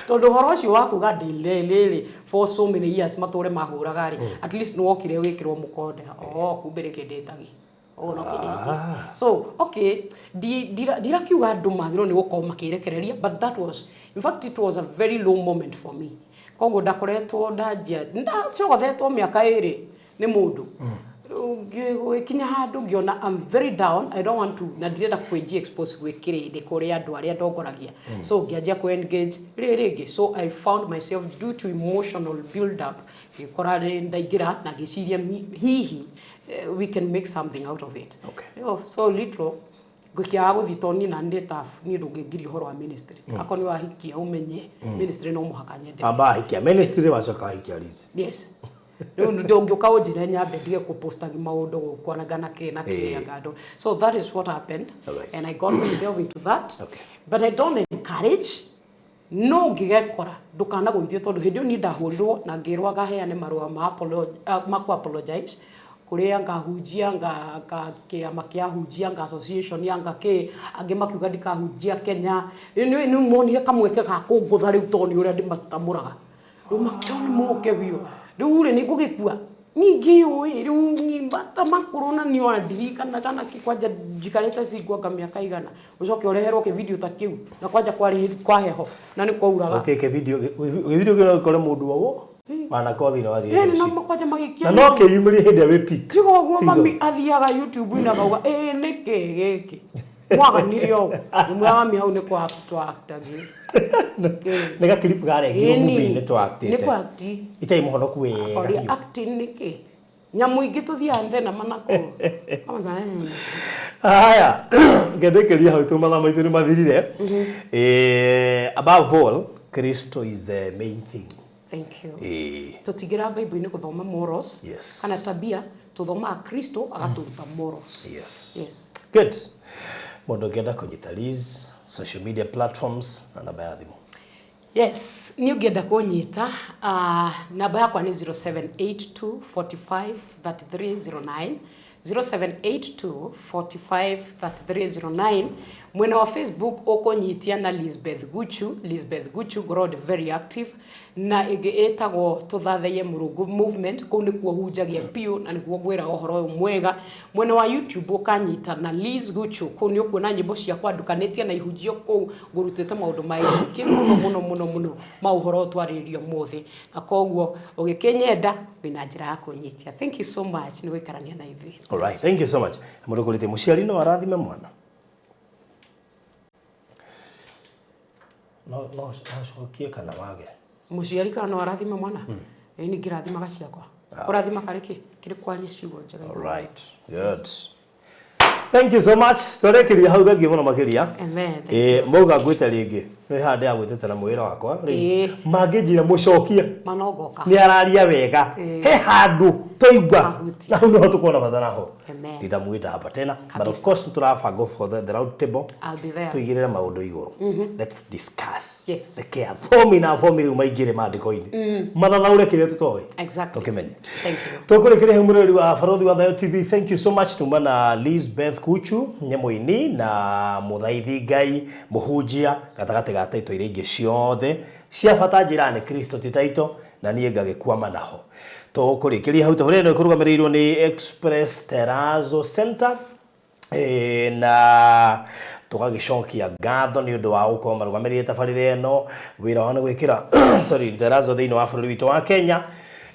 tondũ ũhoro ũcio wa kuga ndĩ rĩrĩ, for so many years matũre mahũraga rĩ, at least nĩ wokire wĩkĩrwo mũkonde, oh, kumbe rĩ kĩndĩtagi ũguo no kĩndĩtie. So okay, ndirakiuga andũ magĩrĩirwo nĩ gũkorwo makĩrekereria, but that was, in fact it was a very low moment for me. Koguo ndakoretwo ndanjia ndacogothetwo mĩaka 2 nĩ mũndũ. Rĩu gũgĩkinya handũ ngĩona I'm very down, I don't want to, na ndirenda kwĩnji expose gwĩ kĩrĩndĩ, kũrĩ andũ arĩa ndongoragia. So ngĩanjia kũ engage rĩ rĩngĩ. So I found myself, due to emotional build up, ngĩkora rĩ ndaingĩra na ngĩciria hihi we can make something out of it. Oh, so little ngĩkĩaga gũthiĩ, tondũ niĩ na ndĩ tough, niĩ ndũngĩngiria ũhoro wa ministry. Akorwo nĩ wahikia, ũmenye ministry no mũhaka nyende. Amba ahikia ministry, wacoka wahikia Liz. Yes, rĩu ndũngĩũka ũnjĩre nyambe ndige kũpostagi maũndũ gũkũ anga na kĩ na kĩ anga andũ. So that is what happened and I got myself into that. But I don't encourage. No ũngĩgekora, ndũkanagũithio, tondũ hĩndĩ ĩyo niĩ ndahũrirwo na ngĩrwo ngaheane marũa ma ku apologize kũrĩa ngahunjia, nga kĩama kĩa ahunjia, nga association ya nga kĩ, angĩ makiuga ndikahunjia Kenya. Rĩu nĩ monire kamweke ga kũngũtha rĩu, tondũ nĩ ũrĩa ndĩmatamũraga. Rĩu makĩona moke biũ. Rĩu rĩ, nĩ ngũgĩkua ningĩ ũĩ rĩu niĩ mata makũrũ, na niĩ ona ndirikanaga na kĩ. Kwanja njikarĩte cingwanga mĩaka igana, ũcoke ũreherwo kĩvideo ta kĩu, na kwanja kwarĩ kwa heho na nĩ kwauraga. Gũtirĩ kĩvideo, kĩvideo kĩu no gĩkore mũndũ o wanakorwo thĩinĩ wa Ĩni na relationship. Kwanja magĩkia. Na no kĩyumĩrie hĩndĩ ĩrĩa wĩ peak Tiga ũguo. season. Mami athiaga YouTube-inĩ akauga, ĩĩ nĩ kĩ gĩkĩ mwaganire ũũ? Ngĩmwĩra, mami, hau nĩ kwa twaktagi. Nĩ gakiripu karengirwo movie-inĩ Nĩ twaktĩte. kwa act. Itarĩ mũhonoku wega Oria biũ. acting nĩ kĩ, nyamũ ingĩ tũthiaga thenema nakũu. Haya, ngendĩkĩria hau tu, mathaa maitũ nĩ mathirire. Above all, Kristo is the main thing. Thank you. Tũtingĩra Bible-inĩ gũthoma morals kana tabia, tũthomaga Kristo agatũruta morals. Yes. Good. Mũndũ ũngĩenda kũnyita Liz, social media platforms na namba ya thimũ. Yes, niĩ ũngĩenda kũnyita, namba yakwa nĩ 0782 45 3309, 0782 45 3309. Mwena wa Facebook ũkũnyitia na Lisbeth Guchu, Lisbeth Guchu ngoragwo ndĩ very active, na ĩngĩ ĩtagwo Tũthathaiye Mũrungu Movement, kũu nĩkuo hunjagia biũ na nĩkuo ngwĩraga ũhoro ũyũ mwega. Mwena wa YouTube ũkanyita na Liz Guchu, kũu nĩ ũkuona nyĩmbo ciakwa ndukanĩtie na ihunjio kũu ngũrutĩte maũndũ maingĩ mũno mũno mũno mũno ma ũhoro ũyũ twarĩrĩria ũmũthĩ, na koguo ũgĩkĩnyenda wĩna njĩra ya kũnyitia. Thank you so much nĩ gũikarania na ithuĩ. All right, thank you so much. Mũrũgũrĩte mũciari no arathime mwana? No no no cokie kana wage. Mũciari kana no arathime mwana? Ĩĩ nĩ ngĩrathimaga ciakwa. Kũrathima karĩ kĩ? Kĩrĩ kwaria ciugo njega. All right. Good. Thank you so much. Tũrĩkĩria hau thengiũ mũno makĩria. Amen. Ĩĩ mauga ngwĩte rĩngĩ. Nĩ haha ndĩragwĩtĩte na mwĩra wakwa. Ĩĩ. Mangĩnjĩra mũcokie. Manongoka. Nĩ araria wega. He handũ twaigua. Mahutia. Na hau nĩho tũkuona bata naho. Amen. Nditamwĩta hapa tena. But of Kabisa. course tũrabanga for the round table. I'll be there. Tũigĩrĩre maũndũ igũrũ. Let's discuss. Yes. Reke athomi na athomi rĩu maingĩre maandĩko-inĩ. Mathathaũre kĩrĩa tũtoĩ. Exactly. Tũkĩmenye. Thank you. Tũkũrĩkĩria hau mũrori wa Barothi wa Thayo TV. Thank you so much tuma na Lisbeth Kuchu nĩ mũini na mũthaithi Ngai mũhunjia gatagatĩ ga taito iria ingĩ ciothe cia bata njĩra nĩ Kristo ti taito na niĩ ngagĩkwama naho. Tũkũrĩkĩria hau tabarĩra ĩno ĩkũrũgamĩrĩirwo nĩ Express Terrazzo Center na tũgagĩcokia ngatho nĩ ũndũ wa gũkorwo marũgamĩrĩire tabarĩra ĩno. Wĩra wao nĩ gwĩkĩra sorry terrazzo thĩinĩ wa bũrũri witũ wa Kenya,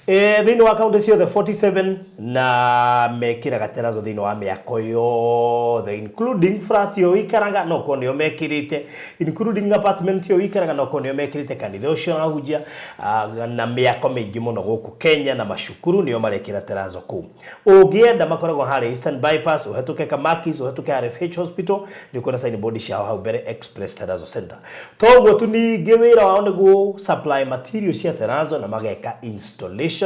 thĩinĩ wa kaunti ciothe 47, na mekĩraga terrazzo thĩinĩ wa mĩako yothe including flat ĩyo ũikaraga no korwo nĩyo mekĩrĩte, including apartment ĩyo ũikaraga no korwo nĩyo mekĩrĩte, kanitha ũcio ũrahunjia, na mĩako mĩingĩ mũno gũkũ Kenya na macukuru nĩo marekĩra terrazzo kũu. Ũngĩenda makoragwo harĩa Eastern Bypass, ũhetũke Kamakis, ũhetũke RFH Hospital, nĩ ũkuona signboard ciao hau mbere, Express Terrazzo Center. Toguo tu, ningĩ wĩra wao nĩ gũ supply material cia terrazzo na mageka installation.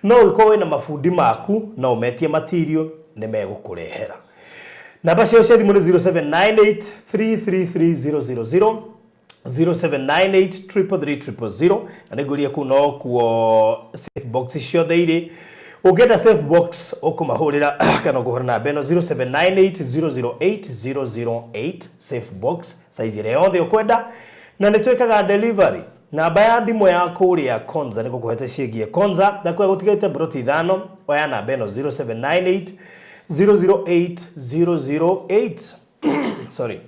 No ũgĩkorwo wĩna mabundi maku no ũmetie material nĩ megũkũrehera. Namba ciao cia thimũ nĩ 0798 333000, 0798 333 na nĩ ngũria kũu no kuo safe box ciothe irĩ. Ũngĩenda safe box ũkũmahũrĩra kana ũkũhũra namba ĩno 0798 008 008, safe box size ĩrĩa yothe ũkwenda, na nĩ twĩkaga delivery. Namba ya thimũ ya kũrĩa Konza nĩ gũkũhete ciĩgiĩ Konza ndakuya gũtigĩte broti 5, oya namba ĩno 0798 008 008, sorry,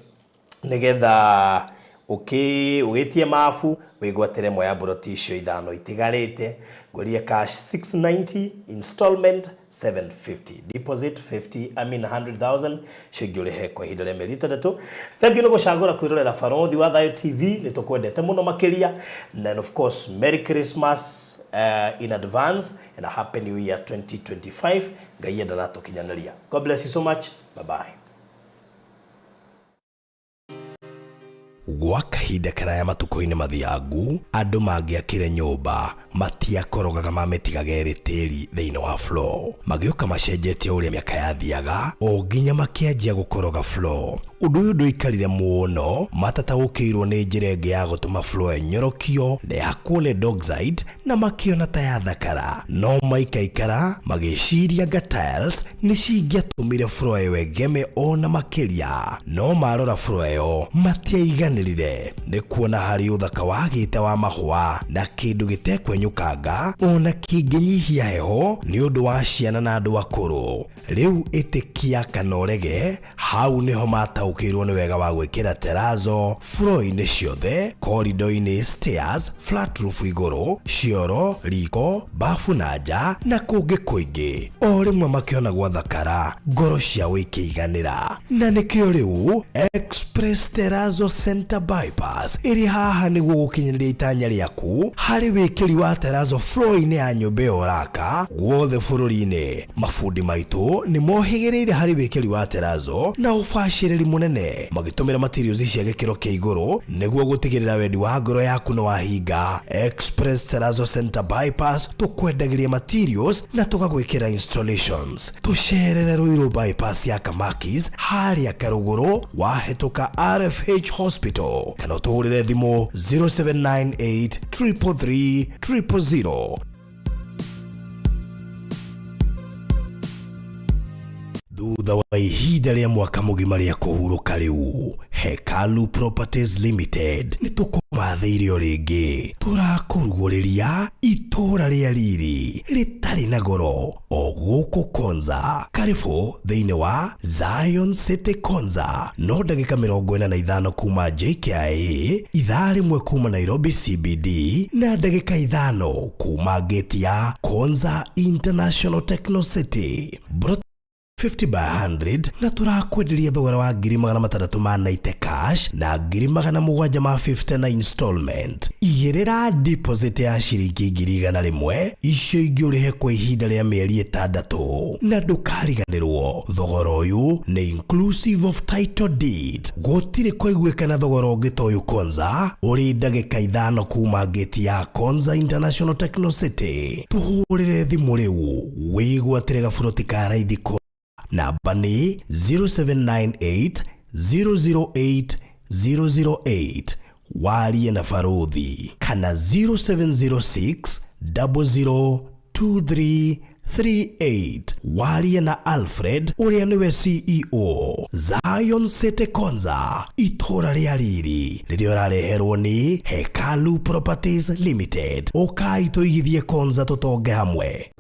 nigetha ũgĩtie mabu wĩgwatĩre ĩmwe ya mburoti icio 5 itigarĩte. Ngũrie cash 690, installment 750, deposit 50, I mean 100,000, icio ingĩ ũrĩhe kwa ihinda rĩa mĩeri 6. Thank you nĩ gũcagũra kwĩrorera Barothi wa Thayo TV, nĩ tũkwendete mũno makĩria, and of course Merry Christmas in advance and a Happy New Year 2025. Ngai enda na tũkinyanĩria. God bless you so much. Bye bye. Gwa kahinda karaya matukũ-inĩ mathiangu andũ mangĩakire nyũmba matiakorogaga mamĩtigaga ĩrĩ tĩri thĩinĩ wa floor. Magĩũka macenjetie ũrĩa mĩaka yathiaga o nginya makĩanjia gũkoroga floor. Ũndũ ũyũ ndũikarire mũno matataũkĩirwo nĩ njĩra ĩngĩ ya gũtũma floor ĩnyorokio na yakwo lead oxide, na makĩona ta yathakara, no maikaikara magĩciria nga tiles nĩ cingĩatũmire floor ĩyo ĩgeme ona makĩria. No marora floor ĩyo matiaiganĩrire nĩ kuona harĩ ũthaka wagĩte wa mahũa na kĩndũ gĩtekwenyũkanga ona kĩngĩnyihia heho nĩ ũndũ wa ciana na andũ akũrũ. Rĩu ĩtĩkia kana ũrege, hau nĩho mataũkĩirwo nĩ wega wa gwĩkĩra terrazzo floor-inĩ ciothe, corridor-inĩ, stairs, flat roof igũrũ, cioro, riko, bafu na nja na kũngĩ kũingĩ. O rĩmwe makĩona gwathakara, ngoro ciao ikĩiganĩra, na nĩkĩo rĩu Express Terrazzo Center Bypass ĩrĩ haha nĩguo gũkinyanĩria itanya rĩaku harĩ wĩkĩri wa terrazzo floor-inĩ ya nyũmba ĩyo ũraka guothe bũrũri-inĩ. Mabundi maitũ nĩ mohĩgĩrĩire harĩ wĩkĩri wa terrazzo na ũbacĩrĩri mũnene, magĩtũmĩra materials cia gĩkĩro kĩa igũrũ nĩguo gũtigĩrĩra wendi wa ngoro yaku nĩ wahinga. Express Terrazzo Center Bypass tũkwendagĩria materials na tũgagwĩkĩra installations. Tũcerere Ruiru Bypass ya Kamakis harĩa Karũgũrũ wahĩtũka RFH Hospital, kana ũtũhũrĩre thimũ 0798 333 000. Thutha wa ihinda rĩa mwaka mũgima rĩa kũhurũka, rĩu Hekalu Properties Limited nĩ tũkũmathĩire o rĩngĩ. Tũrakũrugũrĩria itũũra rĩa riri rĩtarĩ na goro o gũkũ Konza. Karibu thĩinĩ wa Zion City Konza, no ndagĩka 45 kuma JKIA, ithaa 1 kuma Nairobi CBD, na ndagĩka 5 kuma gate ya Konza International Techno City. Brot 50 by 100 na tũrakwenderia thogora wa 690,000 cash na 750,000 na installment. Igĩrĩra deposit ya ciringi 100,000, icio ingĩ ũrĩhe kwa ihinda rĩa mĩeri 6. Na ndũkariganĩrwo, thogora ũyũ nĩ inclusive of title deed. Gũtirĩ kwaiguĩkana thogora ũngĩ ta ũyũ Konza, ũrĩ ndagĩka 5 kuma gate ya Konza International Techno City. Tũhũrĩre thimũ rĩu wĩgwatĩre gaburoti ka raithi. Namba nĩ 0798 008 008, warie na baruthi, kana 0706 002338, warie na Alfred ũrĩa nĩwe CEO. Zion City Konza, itũra rĩa riri rĩrĩa ũrareherwo nĩ Hekalu Properties Limited. Ũkai tũigithie Konza, tũtonge hamwe.